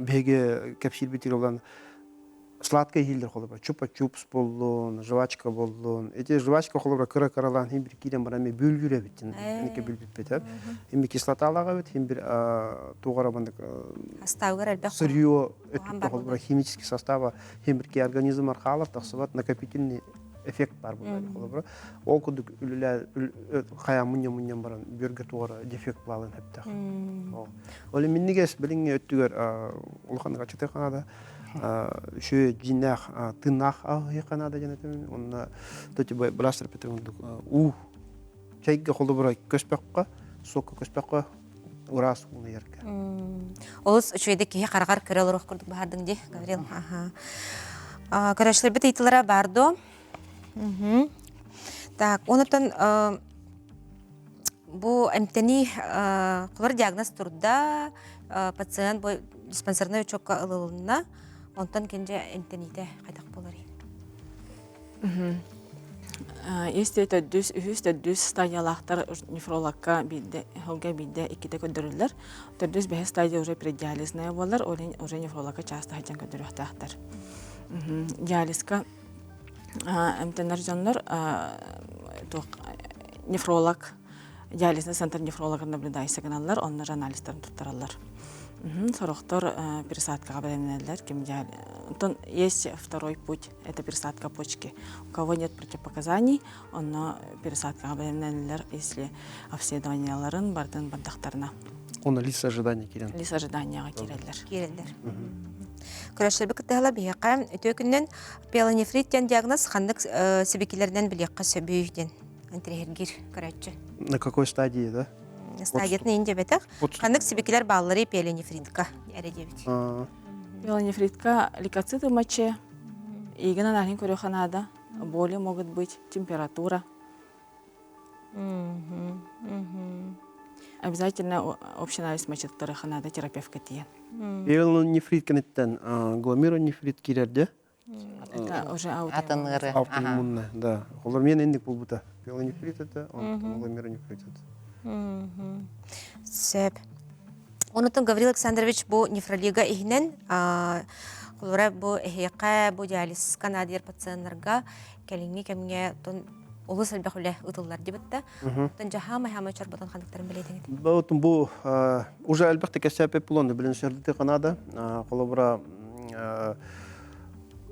биһиги кэпсиирбитигэр улан сладкое иһиллэр холобура чупа-чупс буоллун жвачка буоллун эти жвачка холобура кыра-кыралаан хим бир киирэн баран эми бүлгүр эбит эники бүлбүппүт хим бир кислоталаах эбит хим бир тугара мандык Астаугар элбэх сырье өттүккэ холобура химический состава хим бир организм архаалар тахсыбат накопительный эффект бар буолар холобура ол курдук үлэлээ хайа мунньа мунньан баран бүөргэ тугара дефект баалын хэптэх ол миннигэс билиҥҥи өттүгэр улахан ачытык хаада үчүгэй дьиҥнээх тыыннаах аһыйыахха наада диэн этим уонна быраас эппитин курдук уу чэйгэ холобура көспөххө суокка көспөххө ыраас ууну иһэргэ Олус үчүгэйдик киһи хараҕар көрө олоруох курдук баһардыҥ дии, Гаврил. Көрөөччүлэрбит ыйытыылара баар дуо? Так, онтон бу эмтэнии холор диагноз турда, пациент бу диспансернай учуокка ылылынна, онтон киндьэ эмтэниитэ хайдах буоларый? Есть төрдүс, үһүс, төрдүс стадиялаахтар нефрологка биирдэ, сылга биирдэ, иккитэ көрдөрүллэр. Төрдүс, бэһис стадия уже преддиализная буолар, ол уже нефрологка часто сылдьан көрдөрүөхтээхтэр. Диализка эмтэнэр дьоннор нефролог диализный центр нефрологын наблюдайся гыналлар, онно анализтарын туттараллар. Сорохтор пересадкаҕа бэлэмнэнэллэр. Ким Онтон есть второй путь, это пересадка почки. У кого нет противопоказаний, онно пересадкаҕа бэлэмнэнэллэр, если обследованияларын бардын бардахтарына. Онно лист ожидания киирэн. Лист ожиданияҕа киирэллэр. Киирэллэр. Көрөшөрбүт кыттыһала биһиэхэ үтүө күнүнэн пиелонефрит диэн диагноз ханнык сибикилэринэн билиэххэ сөбүй диэн интэриэһиргиир көрөөччү. На какой стадии, да? Стадиятын иин диэбэтэх. Ханнык сибикилэр баалларый пиелонефритка эрэ диэбит. Пиелонефритка лейкоциты моче, иигин аналиһын көрүөххэ наада. Боли могут быть, температура. Обязательно общий анализ мочеттары надо терапевтка тиийэн. Пиелонефрит кэнниттэн гломеронефрит киирэрде. Это уже Атын ыары. Аутоиммунная, да. Олор мен инник булбута. Пиелонефрит это, он гломеронефрит это. Сөп. Онутун Гаврил Александрович бу нефролига иһинэн холобура бу эһиэхэ бу диализка наадыйар пациеннарга кэлиҥҥи кэмҥэ олус элбэх үлэ ыытыллар дибитта. Оттон дьаһаамай-хаамай чорботон ханныктарын билетиҥит? Бу бу уже элбэхтик кэсээппит булан билин сөрдүтэ Канада. Холобура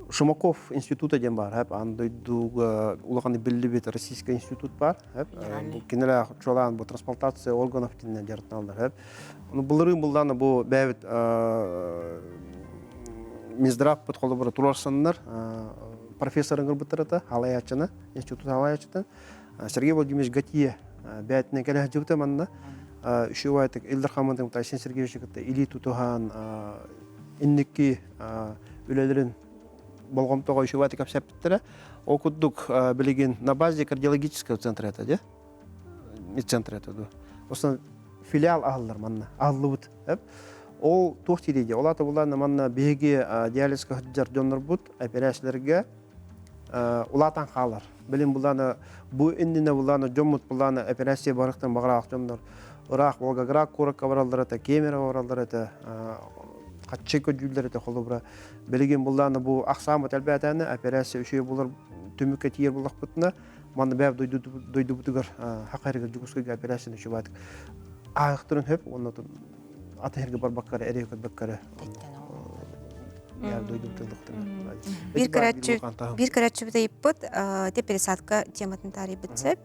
Шумаков института диэн баар, хэп аан дойдуга улахан биллибит российский институт бар, хэп кинилэр чуолаан бу трансплантация органов диэн дьарыктаналлар, хэп. Ону былырыын булдаана бу бэйэбит Минздравпыт холобура туруорсаннар профессор ыҥырбыттар халайааччыны, институт халайааччытын Сергей Владимирович Гатье бээтинэн кэлэ сылдьыбыта манна. Үчүгэй Ил Дархаммытын Айсен Сергеевич кытта илии тутуһан инники үлэлэрин болҕомтоҕо үчүгэй кэпсэппиттэрэ. Ол курдук билигин на базе кардиологического центра это де медцентр это ду. Осон филиал аһыллар манна аһыллыбыт. Ол туох тириде? Ол ата булан манна биһиги диализка сылдьар дьоннорбут операцияларга улаатан хаалар. Билин булана бу иннинэ булана дьоммут булана операция барыктан баҕараах дьоннор ыраах Волгоград куоракка бараллар этэ, Кемерово бараллар этэ, хаччы көдьүүллэр этэ холобура. Билигин буллаана бу ахсааммыт элбээтээне операция үчүгэй булар түмүккэ тиийэр буллахпытына манна бэйэб дойдубутугар хакайрыгар Дьокуускайга операцияны үчүгэй ааһыктарын хөп уонна аты барбакка эрэ эрэ көрбөккө эрэ Биир көрөөччү биир көрөөччүбүт ыйыппыт те пересадка тематын таарыйбыт сөп.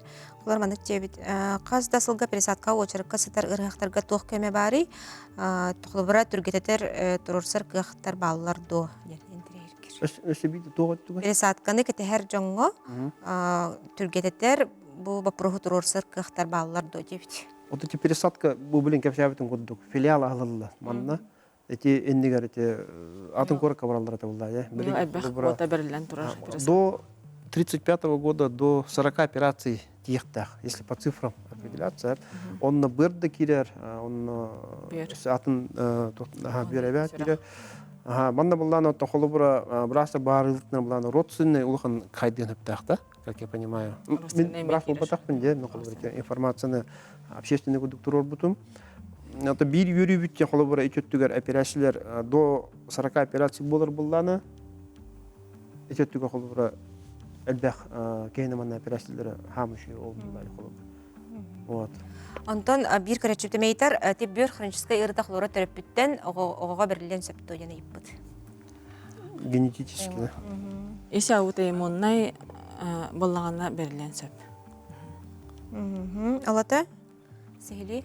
Олор маннык диэбит хас да сылга пересадка уочаракка сытар ыарыһахтарга туох көмө баарый? Холобура түргэтэтэр туруорсар кыахтар бааллар дуо диэн интэриэһиргиир. Пересадканы кэтэһэр дьоҥҥо түргэтэтэр бу боппуруоһу туруорсар кыахтар бааллар дуо диэбит. Вот эти пересадка бу билин кэпсээбитин курдук филиал аһылылла манна эти иннигэр эти атын куоракка бараллар это булла элбэх квота бериллэн турар до 35 года до 40 операций тиехтаах если по цифрам определяться онно быр да киирэр онно атын бүөр эбээт киирэр манна буллаан оттон холобура бырааса баарылытына булаан родственный улахан хайдыан өптөөх да как я понимаю. Мин быраас буолбатахпын дьэ, информацияны общественный курдук туруорбутум. Это биир үөрүүбүт дьэ холобура ити өттүгэр операциялар до 40 операция буолар буоллаана ити өттүгэр холобура элбэх киһини манна операциялары хаамышы ол буоллааны холобура. Вот. Онтон биир көрөччү ыйытар, ти бүөр хроническай ыарыта хлора төрөппүттэн оҕоҕо берилиэн сөп дуо диэн ыйыппыт. Генетически, да? Ис аутоиммуннай буоллаҕына бэриллиэн сөп. Алата? Сиһилии?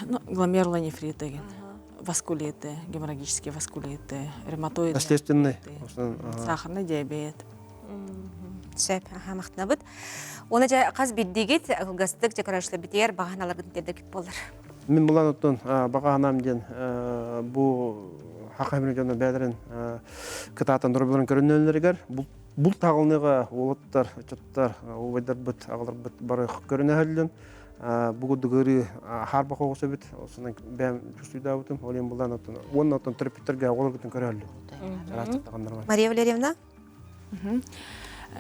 Ну, гломерулонефрит деген. Васкулиты, геморрагические васкулиты, ревматоидные Наследственный. Сахарный диабет. Сөп, аха, махтанабыт. Уонна дьэ хас биирдиигит кылгастык дьэ көрөөччүлэрбитигэр баҕа санааларгытын тиэрдэргит буоллар. Мин булан оттон баҕа санаам диэн бу саха эмиэ дьоно бэйэлэрин кытаатан доруобуйаларын көрүнэллэригэр бул таҕылныыга уолаттар, ыччаттар, убайдарбыт, аҕаларбыт бары көрүнэһэллин. Бу курдук ыарыы хаарбах оҕус эбит. Осунан бэйэм чувствуйдаабытым. Ол иһин булан оттон уонна оттон төрөппүттэргэ оҕолоргутун көрөһөллүн. Мария Валерьевна?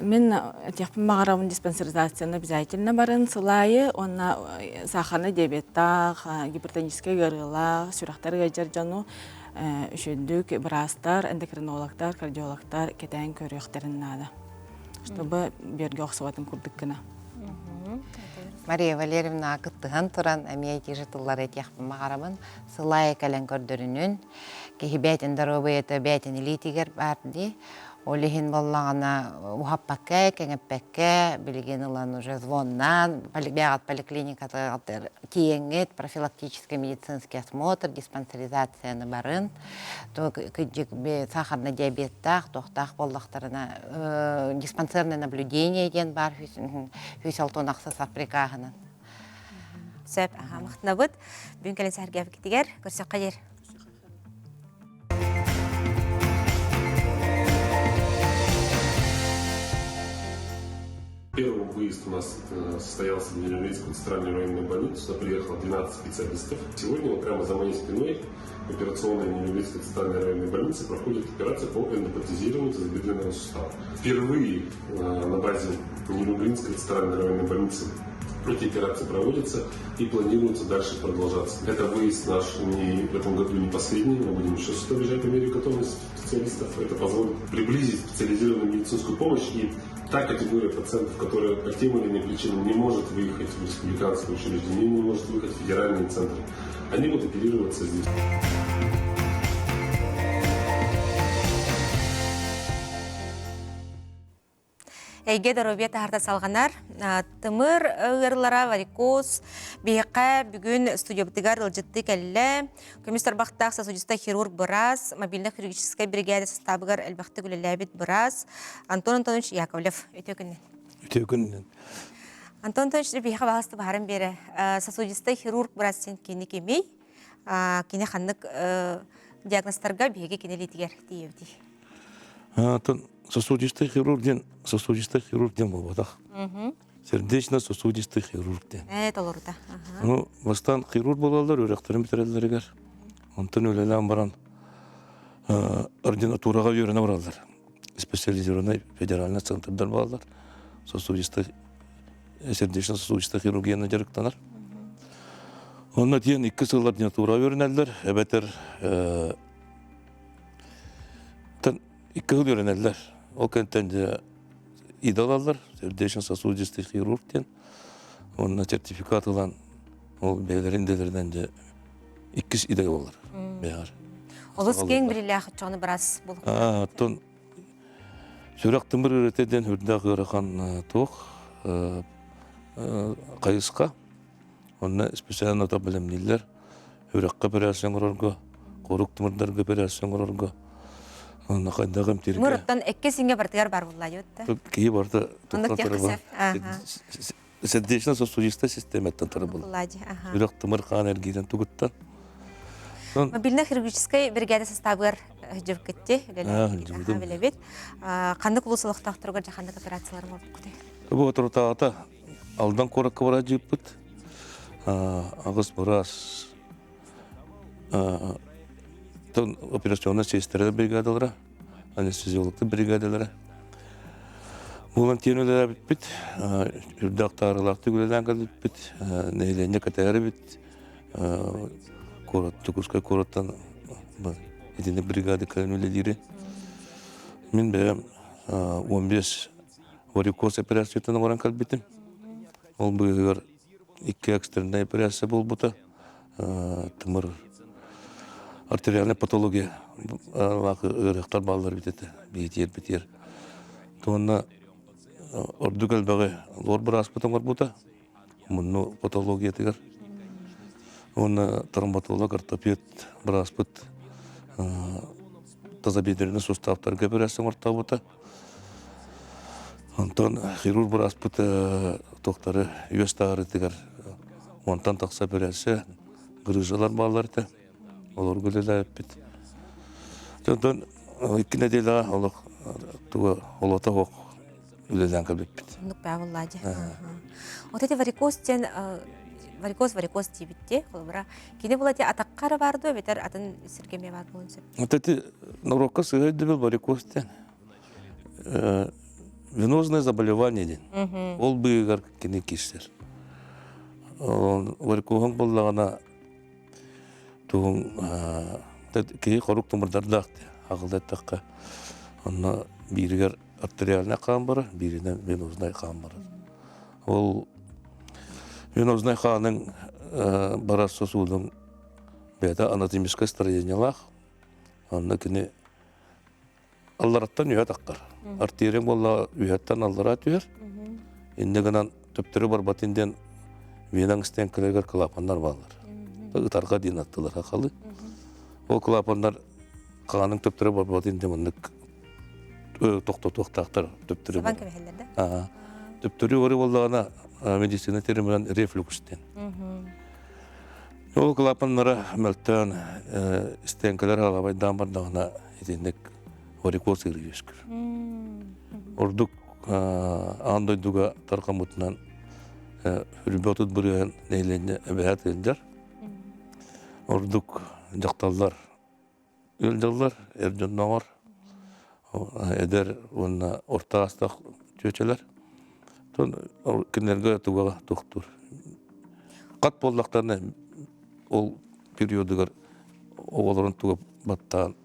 Мин этиэхпин баҕарабын диспансеризацияны обязательно барын сылайы уонна сахарный диабеттаах, гипертоническай ыарыылаах, сүрэхтэр ыалдьар дьону үчүгдүк быраастар, эндокринологтар, кардиологтар кэтээн көрүөхтэрин наада. Чтобы берге охсубатын курдук гына. Мария Валерьевна кыттыһан туран эмиэ ити тыллары этиэхпин баҕарабын. Сылайы кэлэн көрдөрүнүн Киһи бэйэтин доруобуйата бэйэтин илиитигэр баар дии. Ол иһин буоллаҕына уһаппакка, кэҥэппэккэ, билигин ылан уже звоннаан, бэйэҕит поликлиникатыгар тиийэҥҥит профилактический медицинский осмотр, диспансеризацияны барын. То кырдьык сахарный диабеттаах, туохтаах буоллахтарына диспансерное наблюдение диэн баар 168 априкаһынан. Сөп, аха, махтанабыт. Бүгүн кэлэн сэһэргээбиккитигэр көрсөххө диэр. Первый выезд у нас состоялся в Нерюнгринскую центральную районную больницу. Сюда приехало 12 специалистов. Сегодня вот прямо за моей спиной в операционной Нерюнгринской центральной районной больнице проходит операция по эндопротезированию тазобедренного сустава. Впервые на базе Нерюнгринской центральной районной больницы эти операции проводятся и планируются дальше продолжаться. Это выезд наш не в этом году не последний, мы будем еще сюда выезжать по мере готовности специалистов. Это позволит приблизить специализированную медицинскую помощь и та категория пациентов, которая по тем или иным причинам не может выехать в республиканское учреждение, не может выехать в федеральные центры, они будут оперироваться здесь. Эйгэ доруобуйа таһарда салҕанар. Тымыр ыарылара варикоз биһиэхэ бүгүн студиябытыгар ыалдьыттыы кэллэ. Көмүс тарбахтаах сосудистай хирург быраас, мобильнай хирургическай биригээдэ састаабыгар элбэхтик үлэлээбит быраас Антон Антонович Яковлев. Үтүө күнүнэн. Үтүө күнүнэн. Антон Антонович биһиэхэ баҕаста баһарын биэрэ. Сосудистай хирург быраас сен кини кимий? Кини ханнык диагнозтарга биһиги кини илиитигэр тиийэбитий? Антон сосудистый хирург диэн сосудистый хирург диэн буолбатах. Сердечно-сосудистый хирург диэн. Толорута. Ну, бастаан хирург буолаллар, үөрэхтэрин бүтэрэллэригэр. Онтон үлэлээн баран ординатураҕа үөрэнэ бараллар. Специализированный федеральный центрдар бааллар. Сосудистый сердечно-сосудистая хирургияны дьарыктанар. Онно тиэн икки сыл ординатура үөрэнэллэр, эбэтэр Икки сыл үөрэнэллэр. Ол кэнниттэн дьэ идэ ылаллар, сердечно-сосудистый хирург диэн. Уонна сертификат ылан, ол бэйэлэрин идэлэринэн дьэ. иккис идэ буолар. Бэҕэр. Олус киэҥ билиилээх оччоҕуна быраас буолуох. Оттон сүрэх тымыр ыарыыта диэн үрдээх ыарахан туох хайысха. Онно специально ото бэлэмнииллэр. Үрэххэ операция оҥорорго, хорук тымырдарга операция оҥорорго. Онно хайдах эмтииргэ. Муруттан экке сиҥэ барытыгар бар булла дьүтта. Киһи барыта туттан турар. Сердечно-сосудистая систематтан турар буолла. Үрэх тымыр хаан эргиирэн тугуттан. Мобильно хирургическай бригада составыгар дьүккетти үлэлэбит. Ханнык улуус олохтоохторугар ханнык операциялар оҥорбуккутуй? Бу отурутааҕыта Алдан куоракка барар дьыыппыт. Аҕыс быраас операционнай сиэстэрэлэр бригадалара, анестезиологтар бригадалара. Буолан тиэн үлэлээбиппит, үрдээх таарылаахтык үлэлээн кэлбиппит, нэһилиэнньэ кэтэһэр эбит. Куорат, Дьокуускай куораттан итинник бригада кэлэн үлэлиири. Мин бэйэм 15 варикоз операциятын оҥорон кэлбитим. Ол быыһыгар икки экстреннай операция буолбута. Тымыр артериальная патология ыарыһахтар бааллар эбит этэ, биитиэр-битиэр. Уонна ордук элбэҕи лор бырааспыт оҥорбута, мунну патологиятыгар. Уонна травматолог, ортопед бырааспыт тазобедренный суставтарга операция оҥортообута. Онтон хирург бырааспыт туохтары үөс таарытыгар уонтан тахса операция грыжалар бааллар этэ. Олорго үлэлээбиппит. Онтон икки нэдиэлэҕэ олох туга олото суох үлэлээн кэлбиппит. Оннук баа буоллаа дии. Вот эти варикоз диэн варикоз варикоз диибит холобура кини була ти атахха эрэ баар дуо эбэтэр атын сиргэ эмиэ баар буолуон сөп. Вот эти норуокка сыһа өйдөбүл варикоз диэн венозное заболевание диэн. Ол быыгар кини киирсэр. Варикоһуҥ буоллаҕына туһуҥ киһи хорук тымырдардаах аҕылда эттэххэ онно бииригэр артериальнай хаан барар, бииринэн венознай хаан барар. Ол венознай хааның барар сосудун бэйэтэ анатомическое строениелаах. Онно кини аллараттан үһэ таххар. Артерия буолла үһэттэн аллара түһэр. Инньэ гынан төптөрү барбатын диэн венаҥ стенкаларыгар клапаннар бааллар. Ытарга диэн аттылар хахалы. Ол клапаннар хаанын төптөрү барбатын диэн маннык тохтотуохтаахтар төптөрү. Сабан кэбиһэллэр да? Төптөрү барыы буоллаҕына медицина терминэн рефлюкс диэн. Ол клапаннара мөлтөөн стенкалар алабайдаан бардаҕына итинник варикоз ыарыы үөскүүр. Ордук аан дойдуга тарҕаммытынан үрбэ 30% нэһилиэнньэ эбэһээт ыалдьар. Ордук дьахталлар ыалдьаллар, эр дьоннооҕор эдэр уонна орто аастаах чүөчэлэр. Кинилэргэ туга тохтуур. Хат буоллахтарына ол периодугар оҕолорун туга баттаан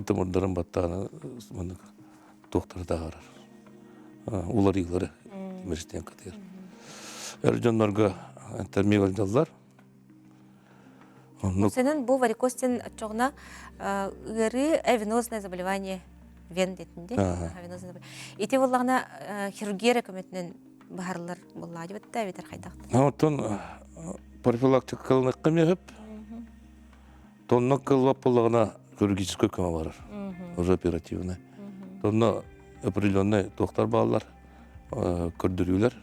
тымырдарын баттаан маннык туохтары таһаарар уларыылары тимирстиэн кытыыр. Эр дьоннорго термик ыалдьаллар. Оннук. Сенен бу варикоз диэн оччоҕуна ыарыы венозное заболевание вен диэтин дии. Ити буоллаҕына хирургия эрэ көмөтүнэн быһарыллар буоллаҕа дибитта эбэтэр хайдах? Оттон профилактикаланыахха эмиэ сөп. Тонна кыллап буоллаҕына хирургическай көмө барар. Уже оперативный. Тонна определенный туохтар бааллар, көрдөрүүлэр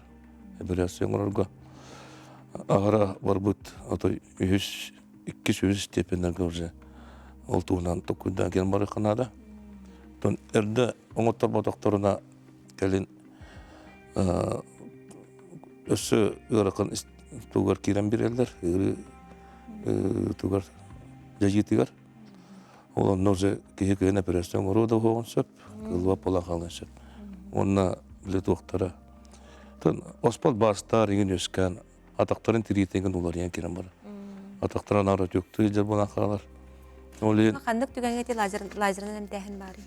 операция оҥорорго аһара барбыт отой үһүс иккис үһүс степеннэргэ уже ол туһунан толкуйдаан кэлэн барыахха наада. Оттон эрдэ оҥотторботохторуна кэлин өссө ыарахан тугар киирэн биэрэллэр ыарыы тугар дьайыытыгар ол онно уже киһи кыһын операция оҥоруо да уһуоҕун сөп кыллыбат буолан хаалыан сөп уонна били туохтара оспот баастаар иҥин үөскээн атахтарын тириитин уларыйан киирэн барар атахтара наар өтүктүү сылдьар буолан хаалар ол иһин ханнык түгэҥҥэ ити лазер лазерынан эмтээһин баарый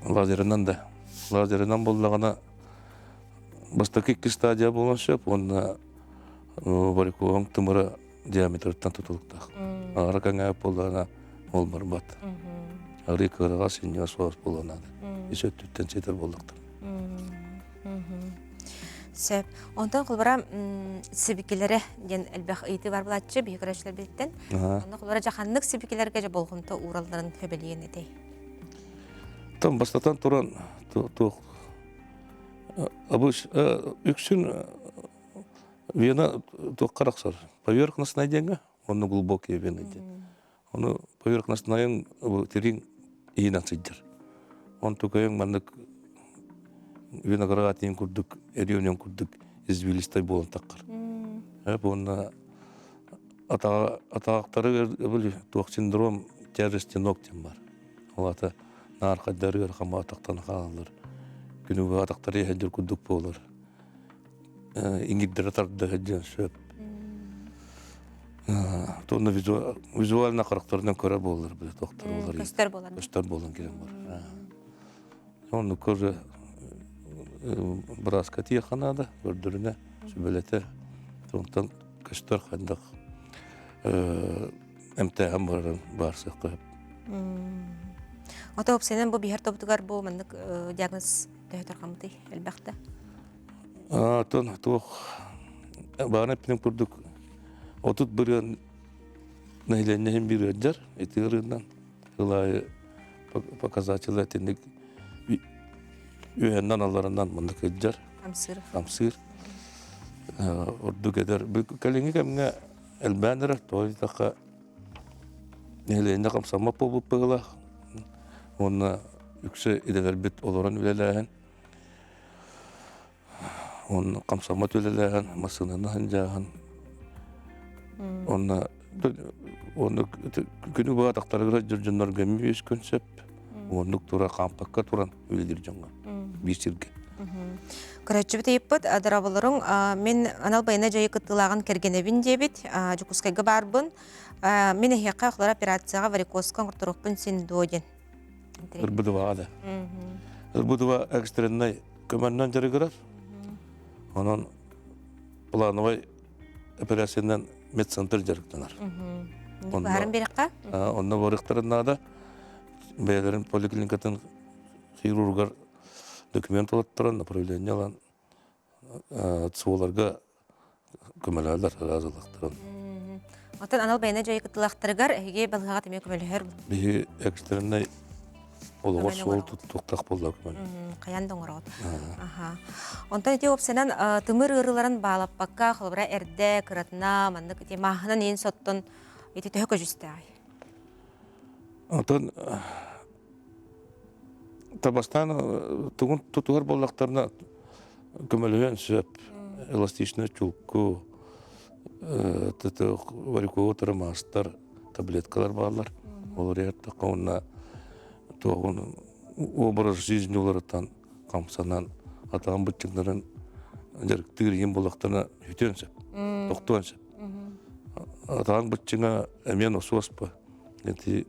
лазерынан да лазерынан буоллаҕына бастакы икки стадия буолуон сөп уонна варикоһун тымыра диаметрыттан тутулуктаах. Аара кэҥээбит буоллаҕына ол барбат. Арыы кыараҕа синньигэс соҕус буолуон наада. Ис өттүттэн ситэр буоллахтар. Сөп. Онтон холбора сибикилэрэ диэн элбэх ыйытыы бар булааччы биһи көрөөччүлэрбититтэн. Онно холбора дьаханнык сибикилэргэ дьэ болҕомто ууралларын хөбөлүйэн этэй. Тон бастатан туран туох обыч үксүн вена туохха арахсар поверхностная диэҥҥэ онно глубокие вены диэн. Ону поверхностнайын тириҥ иһинэн сылдьар. Онтукайын маннык виноград курдук, эрионен курдук извилистай буолан таххар. Уонна атаҕахтары туох синдром тяжести ног диэн бар. Ол ата наархайдары ыарахамма атахтан хаалаллар. Күнүгү атахтары иһэлдьэр курдук буолар. Иҥирдэрэ тарда сылдьан сөп. Туонна визуально харахтарынан көрө буолар бile тохтор болар. Көстөр болар. Көстөр болан кирен бар. Онну көрө браска тиэхэ наада, көрдөрүнэ, сүбэлэтэ. Онтон көстөр хандах эмтээһин барарын баарсыахха сөп. Ото опсенен бу биһэр тобутугар бу маннык диагноз төһө тарҕаммытый элбэхтэ? Оттон туох баҕана эппитим курдук 30 бырыан нэһилиэнньэһин биир ыалдьар ити ыарыынан сыл аайы показателя итинник үөһэннэн алларанан маннык ыалдьар хамсыыр хамсыыр ордук эдэр кэлиҥҥи кэмҥэ элбээн эрэр тоҕо диэтэххэ нэһилиэнньэ хамсаммат буолбут быһыылаах уонна үксэ идэлэрбит олорон үлэлээһин Онно хамсаммат үлэлээһин, массыынаны сандьааһын. Онно онно күнү быһа атахтарыгар дьоннорго эмиэ үс күн сөп. Оннук тура хаампакка туран үлэлиир дьоҥҥо биир сиргэ. Көрөөччүбүт ыйыппыт, дорооболоруҥ, мин анал байыаннай дьайыы кыттыылааҕын кэргэнэбин диэбит, Дьокуускайга баарбын. Мин эһиэхэ охлор операцияҕа варикозка оҥорторуохпун син дуо диэн. Ырбыдыбаҕа да. Ырбыдыба экстреннай көмөннөн дьарыгырар. Онон плановай операциянан медцентр дьарыктанар. Баһарын берекка? Онно барыктарын наада. Бэйэлэрин поликлиникатын хирургар документ алаттаран, направление алан суоларга көмөлөһөллөр ыраазылыктарын. Оттон анал байыаннай дьайыы кыттыылаахтарыгар эһиги балыһаҕа эмиэ көмөлөһөр. Биһи экстреннай олоҕор суол туттуохтаах буолла көмөлө. Хайан да оҥороҕут. Аха. Онтон ити уопсайынан тымыр ыарыыларын баалаппакка, холобура эрдэ, кыратына, маннык ити мааһынан иин соттон ити төһө көдьүүстээҕий? Онтон Табастаан тугун тутуһар буоллахтарына көмөлөһүөн сөп. Эластичный чулку, варикоутеры маастар, таблеткалар бааллар. Олор иһэртэххэ уонна туоҕун образ жизни уларытан, хамсанан, атаҕын быччыҥнарын дьарыктыыр иһин буоллахтарына сүтүөн сөп, тохтуон сөп. Атаҕын быччыҥа эмиэ носуоспа. Ити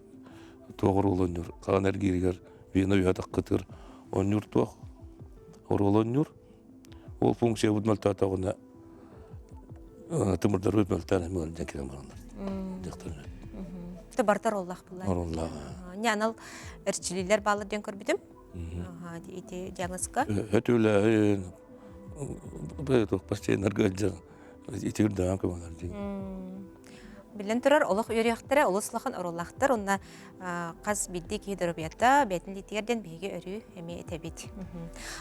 туох оруолу хаан эргииригэр вена үһэ таххытыр онньуур туох оруолу онньуур ол функциябыт мөлтөөтөҕүнэ тымырдарбыт мөлтөөн эмиэ ыалдьан кэлэн бараллар дьахтар Ты барта роллаах булла. Роллаах. Не анал эрчилиилэр баалар диэн көрбүтүм. Ити диагнозка. Өтүүлээһин бассейнарга ыалдьан итирдээн көмөлөр дии. Биллэн турар, олох үөрүйэхтэрэ олус улахан оруоллаахтар уонна хас биирдии киһи доруобуйата бэйэтин илиитигэр диэн биһиги өрүү эмиэ этэбит.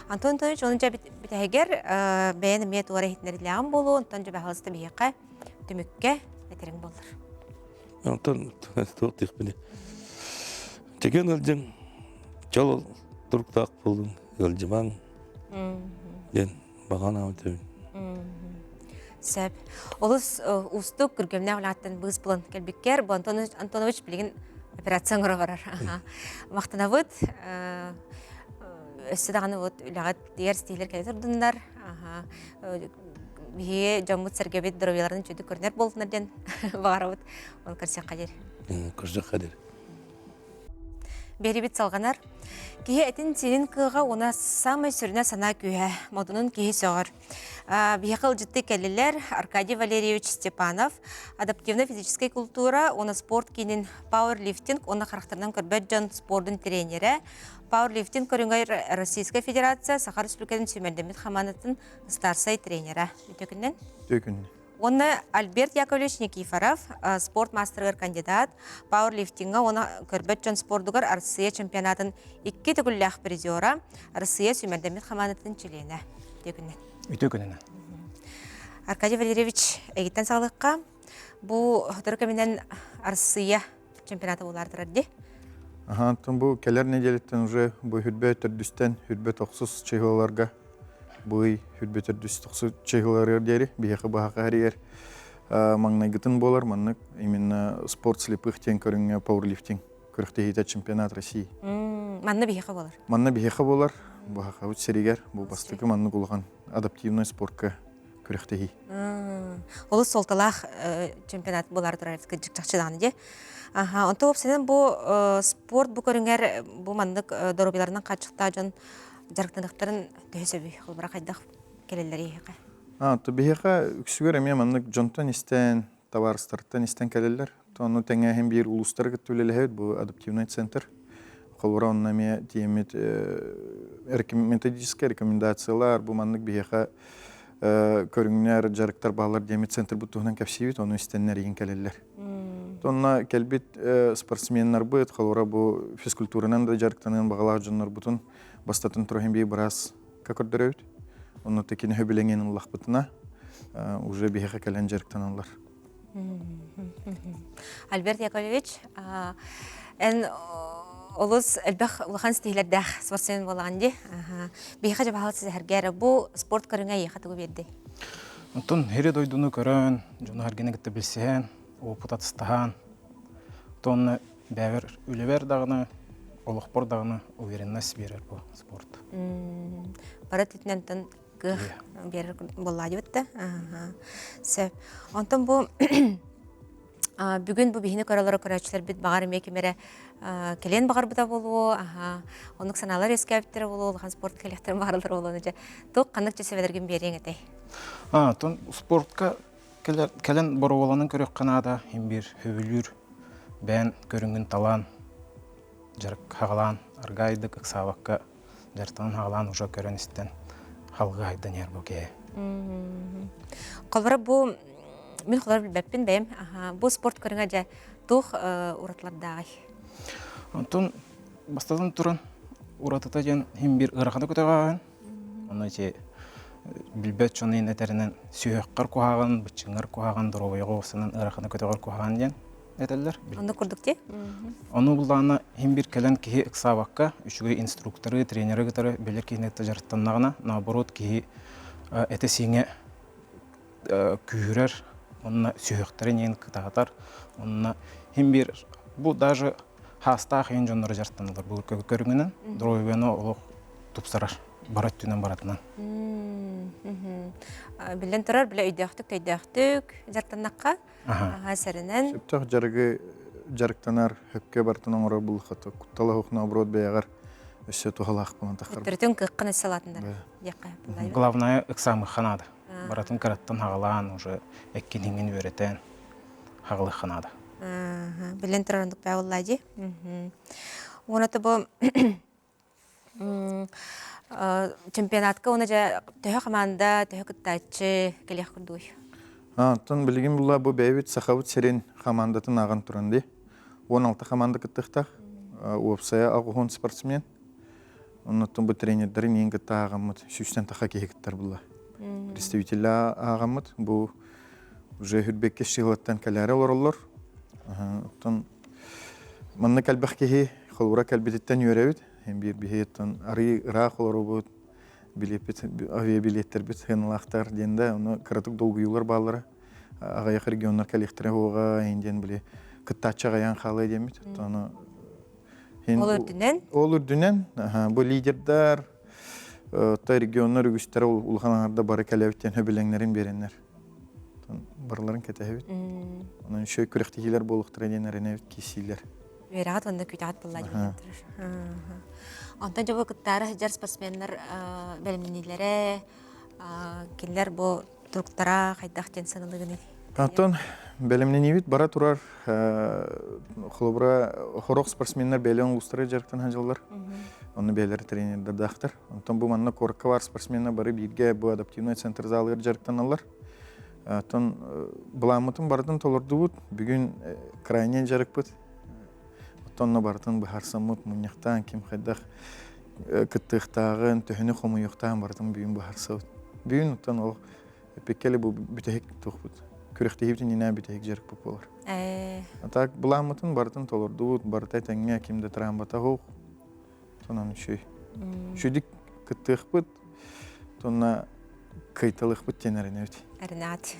Антон Антонович, ону дьэ бүтэһигэр бэйэн эмиэ туора иһитиннэрилээҕин буолуо, онтон дьэ баһаалыста биһиэхэ түмүккэ этэриҥ буоллар. Онтон туох диэхпиний? Чэгиэн ыалдьыҥ, чол туруктаах буолуҥ, ыалдьымаҥ диэн баҕа санаам этэбин. Сөп. Олус уустук күргүөмнээх үлэҕиттэн быыс булан кэлбиккэр, бу Антон Антонович билигин операция оҥоро барар. Махтанабыт. Өссө даҕаны вот үлэҕит тиэр стилер кэлэ турдуннар. Биһиги дьоммут-сэргэбит доруобуйаларын үчүгдүк көрүнэр буоллунар диэн баҕарабыт. Ол көрсүөххэ диэри. Көрсүөххэ диэри. Биэрибит салҕанар. Киһи этин-сиинин кыаҕа уонна саамай сүрүнэ санаа күүһэ. Модунун киһи сөҕөр. Биһиэхэ ыалдьытты кэллилэр Аркадий Валерьевич Степанов, адаптивнай физическэй култуура уонна спорт киинин пауэрлифтинг уонна харахтарынан көрбөт дьон спордун тренерэ, пауэрлифтинг көрүҥэр Российскай Федерация Саха Республикатын сүүмэрдэммит хамаандатын старшай тренерэ. Үтүө күннэн. Үтүө күннэн. Уонна Альберт Яковлевич Никифоров, спорт маастарыгар кандидат, пауэрлифтиҥҥа уонна көрбөт дьон спордугар Арассыыйа чемпионатын икки төгүллээх призера, Арассыыйа сүүмэрдэммит хамаандатын чилиэнэ. Үтүө күннэн. Үтүө күнүнэн. Аркадий Валерьевич, эйигиттэн саҕалыахха. Бу сотору кэминэн Арассыыйа чемпионата буолаардырар дии. Аха, онтон бу кэлэр нэдиэлэттэн уже бу хүрбэ төрдүстэн хүрбэ тохсус чыһыларга бу ый хүрбэ төрдүс тохсус чыһыларыгар диэри биһиэхэ быһаха хэрийэр маҥнайгытын буолар маннык именно спорт слепых диэн көрүҥҥэ пауэрлифтинг күрэхтэһиитэ чемпионат России. Манна биһиэхэ буолар. Манна биһиэхэ буолар. Быһахабыт сиригэр бу бастакы маннык улахан адаптивнай спортка күрэхтэһии. Олус суолталаах чемпионат буолар турар кырдьык чахчы даҕаны дии. Аха, онто уопсайынан бу спорт бу көрүҥэр бу маннык доруобуйаларынан хааччахтаах дьон дьарыктаныахтарын төһө сөбүй? Холобура хайдах кэлэллэр эһиэхэ? А, то биһиэхэ үксүгэр эмиэ маннык дьонтон истэн, табаарыстартан истэн кэлэллэр. Ону тэҥээһин биир улуустары кытта үлэлэһэбит, бу адаптивный центр. Холобура, онно эмиэ тиэммит методическай рекомендациялар, бу маннык биһиэхэ көрүҥнэр, дьарыктар бааллар диэммит центрбыт туһунан кэпсиибит, ону истэннэр игин кэлэллэр. Онно кэлбит спортсменнарбыт, холобура, бу физкультуранан да дьарыктаныан баҕалаах дьоннорбутун бастатан туран биир бырааска көрдөрөбүт. Онно кини сөбүлэҥин ыллахпытына, уже биһиэхэ кэлэн дьарыктаналлар. Альберт Яковлевич, эн олус элбэх улахан ситиһиилэрдээх спортсмен буолаҕын дии. Биһиэхэ дьабаһал сиһэргэр бу спорт көрүҥэ эйиэхэ тугу биэрдий? Онтон хири дойдуну көрөн, дьону харгины кытта билсиһэн, опыт атыстаһан, тонна бэйэбэр үлэбэр даҕаны, олохпор даҕаны уверенность биэрэр бу спорт. Бары түтүнэн кыах биэрэр буоллаа диэбит да. Сөп. Онтон бу бүгүн бу биһини көрөлөрө көрөөччүлэрбит баҕар эмиэ ким эрэ кэлиэн баҕарбыта буолуо, оннук санаалар үөскээбиттэрэ буолуо, улахан спорт кэлиэхтэрин баҕараллар буолуо дьэ туох ханнык чэсэбэлэргин биэриэҥ этэй? Оттон спортка кэлэн боруобаланан көрүөххэ наада, иһин биир сөбүлүүр бэйэн көрүҥүн талаан, дьарык хаҕалаан, аргаайдык ыксаабакка дьарыктанан хаҕалаан уже көрөн-истэн халгыы хайдан иһэр бу киһи. Холобура бу мин холобура билбэппин бэйэм бу спорт көрүҥэ дьэ туох уратылардааҕый? Онтон бастатан туран уратыта диэн иһин биир ыараханы көтөҕөҕүн. Ону ити билбэт дьон иһин этэринэн сүһүөххэр куһаҕан, быччыҥҥар куһаҕан, доруобуйаҕа уопсанан ыараханы көтөҕөр куһаҕан диэн этэллэр. Оннук курдук дии. Ону буллаҕына иһин биир кэлэн киһи ыксаабакка үчүгэй инструкторы, тренеры кытары билэр киһини кытта дьарыктаннаҕына, наоборот киһи этэ-сииҥэ күүһүрэр, онно сүһүөхтэрин иһин кытаатар, онно иһин биир бу даже хаастаах иһин дьонноро дьарыктаналлар бу көрүҥүнэн доруобуйаны олох тупсарар бары өттүнэн баратынан. Биллэн турар, бile өйдөөхтүк төйдөөхтүк дьарыктаннахха Аха сэрэнэн. Сөптөөх дьарыгы дьарыктанар, хөккө бартын оҥорор буллахха куттала суох наоборот бэйэҕэр өссө туһалаах буолан таххар. Төттөрүтүн кыаххын өссө улаатыннар диэххэ. Главное ыксаамыхха наада. Баратын кыраттан хаҕалаан уже эккин иҥин үөрэтэн хаҕалыахха наада. Билэн турар оннук баа буоллаа дии. Уонна бу Чемпионатка уонна дьэ төһө хамаанда, төһө кыттааччы кэлиэх курдугуй? Оттон билигин була бу бэйэбит Сахабыт сирин хамаандатын ааҕан туран дии. 16 хамаанда кыттыахтаах. Уопсайа 80 спортсмен. Оннуттан бу тренердэрин иин кытта ааҕаммыт сүүстэн таха киһи кыттар була. Представителя ааҕаммыт бу уже хүрбекке силаттан кэлээри олороллор. Оттон Манна кэлбэх киһи холобура кэлбититтэн үөрэбит. Биир биһиэттэн арыы ыраах олоробут, билиэппит, авиабилиэттэрбит сыаналаахтар диэн да, ону кыратык долгуйуулар бааллара. Аҕыйах регионнар кэлиэхтэрэ уоҕа иһин диэн били кыттааччы аҕыйаан хаалыа диэммит. Ону Ол үрдүнэн? Ол үрдүнэн, бу лидердар, то регионнар үгүстэрэ улахан аҥарда бары кэлэбит диэн сөбүлэҥнэрин биэрэннэр. Барыларын кэтэһэбит. Онон үчүгэй күрэхтэһиилэр буолуохтара диэн эрэнэбит киирсиилэр. Үөрэҕит уонна күүтэҕит буолла диэн Онтон дьэ бу кыттаары сылдьар спортсменнар бэлэмнэниилэрэ, Кинилэр бу туруктара хайдах диэн саналыгыный? Антон, бэлэмнэниибит бара турар. Холобура, хорох спортсменнар бэйэлэрин улуустара дьарыктана сылдьаллар. Онно бэйэлэрэ тренердардаахтар. Онтон бу манна куоракка баар спортсменнар бары бииргэ бу адаптивнай центр залыгар дьарыктаналлар. Оттон былааммытын барытын толордубут. Бүгүн крайне дьарыкпыт. Оттон онно барытын быһаарсаммыт, мунньахтаан ким хайдах кыттыахтааҕын, төһөнү хомуйуохтааҕын барытын бүгүн быһаарсабыт. Бүгүн оттон ол эппиккэ бу бүтэһик туохпут. Күрэхтэһиибит иннинэ бүтэһик дьарыкпыт буолар. А так былааммытын барытын толордубут, барыта этэҥҥэ ким да тыраамбата суох. Сонон үчүгэй. Үчүгдүк кыттыахпыт, тонна кыйталыахпыт диэн эрэнэбит. Эрэнэҕит.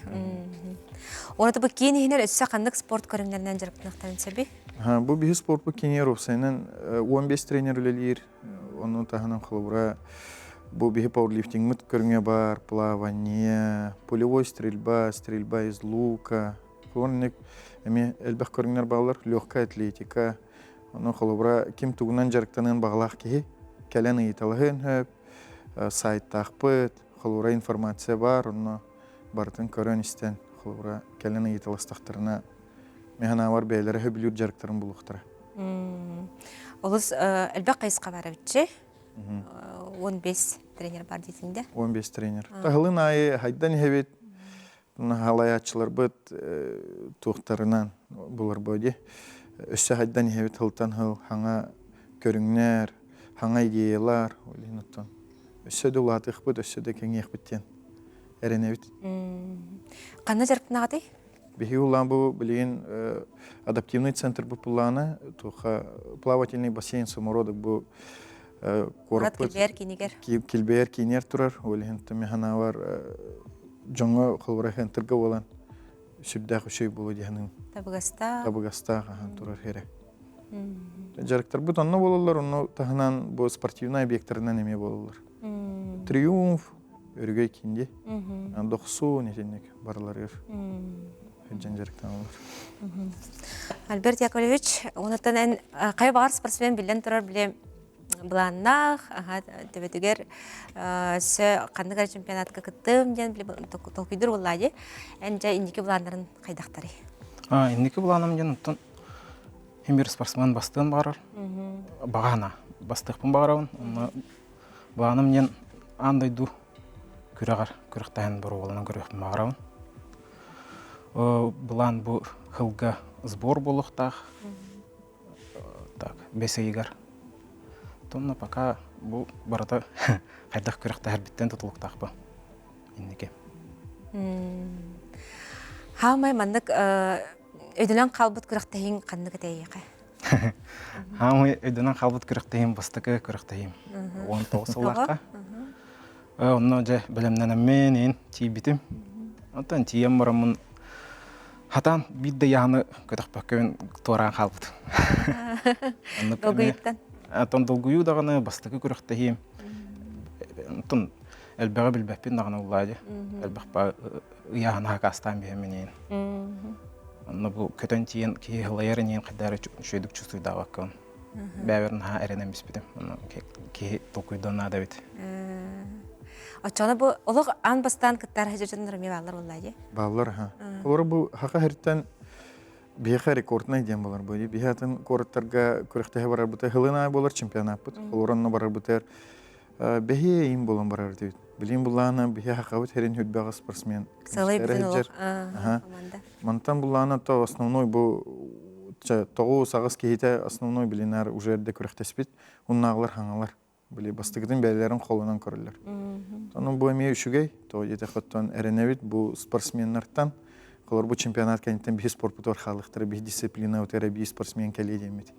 Уонна бу киин иһинэр өссө ханнык спорт көрүҥнэринэн дьарыктаныахтарын сөбүй? Бу биһи спортпут киинигэр уопсайынан 15 тренер үлэлиир. Ону таһынан холобура бу биһи пауэрлифтингмыт көрүҥэ бар, плавание, пулевой стрельба, стрельба из лука. Оннук эмиэ элбэх көрүҥнэр бааллар. Легкая атлетика, Ону холобура ким тугунан дьарыктаныан баҕалаах киһи кэлэн ыйыталаһыан сөп, сайтаахпыт, холобура информация баар, онно барытын көрөн-истэн холобура кэлэн ыйыталастахтарына мин санаабар бэйэлэрэ сөбүлүүр дьарыктарын булуохтара. Олус элбэх хайысха баар эбитчи. 15 тренер бар диэтиҥ 15 тренер. Таһылын аайы хайдан иһэбит, Халайааччыларбыт туохтарынан булар дии. Өссө хайдан иһэбит сылтан сыл хаҥа көрүҥнэр, хаҥа идеялар, ол иһин оттон өссө да улаатыахпыт, өссө да кэҥиэхпит диэн эрэнэбит. Ханна дьарыктанаҕытый? Биһиги улаан бу билигин адаптивный центр бу пулаана туха плавательный бассейн самородок бу куораппыт Килбэйэр киинигэр. Килбэйэр киинигэр турар. Ол иһин мин дьоҥҥо холобура центрга буолан сүрдээх үчүгэй буолуо диэхинин Табыгастаах. Табыгастаах ахан турар эрэ. Дьарыктарбыт онно буолаллар, онно таһынан бу спортивнай объектарынан эмиэ буолаллар. Триумф, Өрөгөй киинди, Дохсун итинник барыларыгар сылдьан дьарыктаналлар. Альберт Яковлевич, онуттан эн хайа баҕар спортсмен биллэн турар биле былааннаах, төбөтүгэр өссө ханнык эрэ чемпионатка кыттым диэн толкуйдуур буоллаа дии. Эн дьэ инники былааннарын хайдахтарый? Инники былааным диэн оттон хим бир спортсмен бастыан баҕарар. Баҕаһына бастыахпын баҕарабын. Онно былааным диэн аан дойду күрэҕэр күрэхтэһэн боруобаланан көрүөхпүн баҕарабын. Былаан бу сылга сбор буолуохтаах. Так, бэс ыйыгар. Тонна пока бу барыта хайдах күрэхтэһэрбиттэн тутулуктаахпын инники. Хаамай маннык өйдөнөн хаалбыт күрэхтэһииҥ ханнык этэйиэхэ? Хаамай өйдөнөн хаалбыт күрэхтэһиим бастакы күрэхтэһиим. 19 сыллаахха. Онно дьэ бэлэмнэнэммин ин тиийбитим. Онтон тиийэн бараммын хатаан биир да ыйааны көтөхпөккөбүн туораан хаалбытым. Долгуйуттан? Оттон долгуйуу даҕаны бастакы күрэхтэһиим. Онтон элбэҕи билбэппин даҕаны уллаа дии. Элбэх ыйааһын хакаастаан биһэммин иин. Онно бу көтөн тиийэн киһи ылайар иниин хайдары үчүгэйдик чувствуйдаабаккын. Бэйэбэр наһаа эрэнэн биспитим. Онно киһи толкуйдуон наада эбит. Оччоҕуна бу олох аан бастаан кыттар дьоннор эмиэ бааллар буоллаа дии? Бааллар, аха. Олору бу хаха хиртэн биһиэхэ рекорднай диэн болар бу. Биһи атын куораттарга күрэхтэһэ барарбыта хылын аайы болар чемпионаппыт. Олор онно барарбытыгар бэһиэ им болон барар этибит. Билин буллаана биһи хахабыт херин хүрбэҕэ спортсмен. Сылай бүтүн олох команда. Мантан буллаана то основной бу тоҕу саҕыс киһитэ основной билинар уже эрдэ күрэхтэспит. Уннааҕылар хаҥалар. Били бастакытын бэйэлэрин холунан көрөллөр. Онон бу эмиэ үчүгэй. То диэтэххиттэн эрэнэбит бу спортсменнартан. Холор бу чемпионат кэнниттэн биһи спорпутугар хаалыахтара, биһи дисциплина эрэ биир спортсмен кэлиэ диэммит.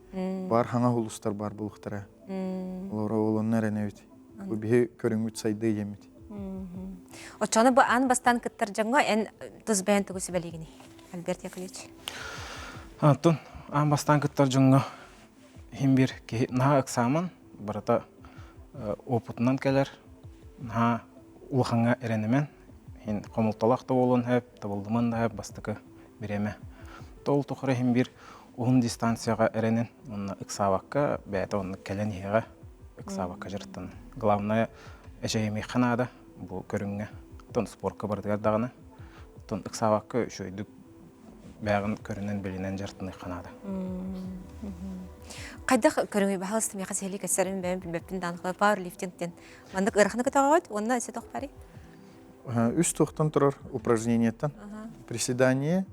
Бар хаҥа улустар бар булуктара. Олор олонно эрэнэбит. Бу биһи көрүҥмүт сайдыы диэммит. Оччону бу аан бастаан кыттар дьоҥҥо эн тус бэйэн тугу сүбэлиигиний, Альберт Яковлевич? Антон, аан бастаан кыттар дьоҥҥо иһин биир киһи наһаа ыксааман, барыта опытынан кэлэр, наһаа улахаҥҥа эрэнэмэн, иһин хомолтолоох да буолуон сөп, табыллыман да сөп бастакы бириэмэ. Ол тухары иһин биир уһун дистанцияҕа эрэнин, уонна ыксаабакка, бэйэтэ оннук кэлэн иһиэҕэ, ыксаабакка дьарыктанан. Главное, эчэйимиэххэ наада. Бу көрүҥҥэ. Оттон спорка барытыгар даҕаны. Оттон ыксаабакка үчүгэйдик бэйэҕин көрүнэн билинэн дьарыктаныахха наада. Хайдах көрүҥүй баһалыста миэхэ сиһилии кэсэрин бэйэм билбэппин даҕаны пауэрлифтинг диэн маннык ыараханы көтөҕөҕүт уонна өссө туох барый? Үс туохтан турар упражнениеттан. Приседание,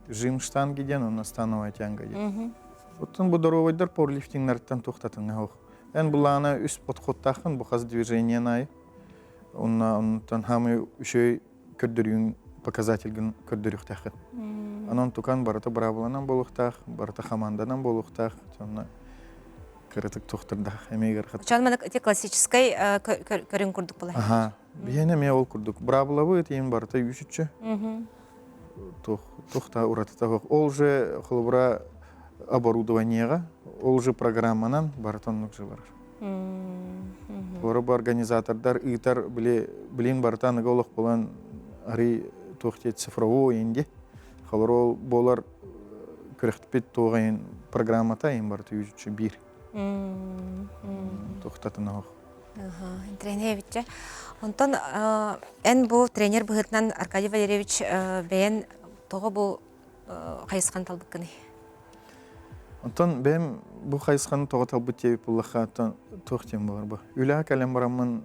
жим штанги диэн уонна становая тянга диэн. Оттон бу доруобайдар пауэрлифтингнарыттан туохтатыҥҥа ох. Эн булаана үс подходтааххын бу хас движениен аайы. Онна онтон хаамый үчүгэй көрдөрүүн показательгын көрдөрүөхтээххин. Онон тукан барыта быраабыланан буолуохтаах, барыта хамаанданан буолуохтаах. Онно кыратык туохтардаах эмиэ ыарахат. Чон маннык ити классическай көрүҥ курдук буолар. Аха. Биһиэнэ эмиэ ол курдук. Быраабылабыт иин барыта үүсүччү. Туох туох та уратыта суох. Ол же холобура оборудованиеҕа, ол же программанан барыта оннук же барар. Олору бу организатордар ыытар били билин барыта аныгы олох буолан арый туох диэт цифровой инди. Холобура ол буолар күрэхпит туох иһин программата иһин барыта үүчү биир. Туохтатын оһох. Тренер эбитчэ. Онтон эн бу тренер быһыытынан Аркадий Валерьевич бэйэн тоҕо бу хайысханы талбыккыный? Онтон бэйэм бу хайысханы тоҕо талбыт диэбит буоллахха, оттон туох диэн буолар бу. Үлэҕэ кэлэн бараммын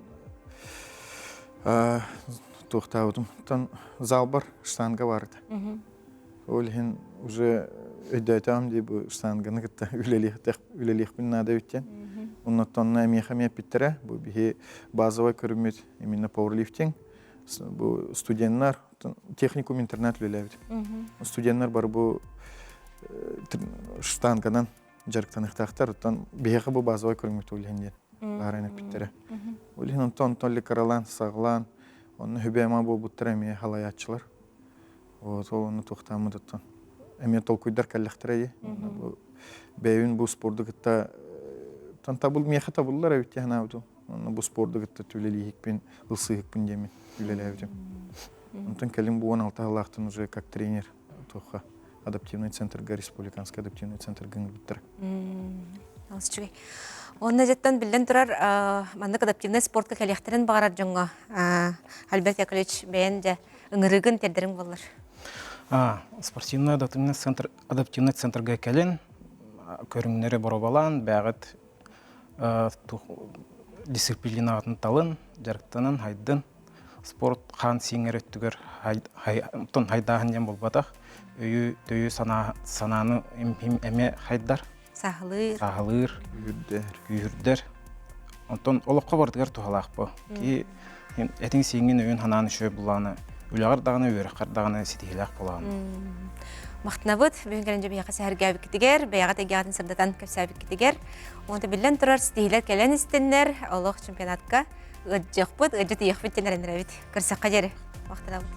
туохтаабытым. Оттон залбар штанга бар этэ. Ол иһин уже өйдөөтөҕүм дии бу штанганы кытта үлэлиэхпин наада эбит диэн. Оннуттан эмиэхэ эмиэ эппиттэрэ. Бу биһи базовай көрүммүт именно пауэрлифтинг. Бу студеннар техникум интернат үлэлээбит. Студеннар бары бу штанганан дьарыктаныахтаахтар. Оттон биһиэхэ бу базовай көрүҥмүт ол иһин диэн бааран эппиттэрэ. Ол иһин онтон онтон ликаралаан, саҕалаан, онно хүбэма буолбуттара эмиэ халайааччылар. Вот ол ону туохтааммыт оттон эмиэ толкуйдар кэллэхтэрэ дии. Бу бэйэбин бу спорду кытта тан табыл миэхэ табыллар эбит дии санаабытым. Онно бу спорду кытта үлэлииһикпин, ылсыыһыкпын диэммин үлэлээбитим. Онтон кэлин бу 16 сыллаахтан уже как тренер туохха адаптивный центрга, республиканский адаптивный центрга ыҥырбыттара. Олус үчүгэй. Уонна дьэттэн биллэн турар, маннык адаптивнай спортка кэлиэхтэрин баҕарар дьоҥҥо Альберт Яковлевич бэйэн дьэ ыҥырыыгын тиэрдэриҥ буоллар. Спортивный адаптивный центр адаптивный центрга кэлин көрүҥнэри боруобалаан бэҕэт дисциплинаҕытын талын, дьарыктанан, хайдын. Спорт хаан сииҥэр өттүгэр тон хайдааһын диэн буолбатах. Өйү, төйү санааны эмиэ хайдар. Саһылыыр. Саһылыыр. Күүһүрдэр. Күүһүрдэр. Онтон олоххо барытыгар туһалаах бу. Ки этиҥ сииҥҥин өйүн ханаан үчүгэй буллаҕына, үлэҕэр даҕаны, үөрэххэр даҕаны ситиһиилээх буолаҕын. Махтанабыт бүгүн кэлэн дьэ сэһэргээбиккитигэр, бэйэҕит эйгэҕитин сырдатан кэпсээбиккитигэр. Уонна биллэн турар ситиһиилэр кэлэн истиннэр, олох чемпионатка ыалдьыахпыт, ыалдьыт ийэхпит диэн эрэнэрэбит. Көрсөххө диэри. Махтанабыт.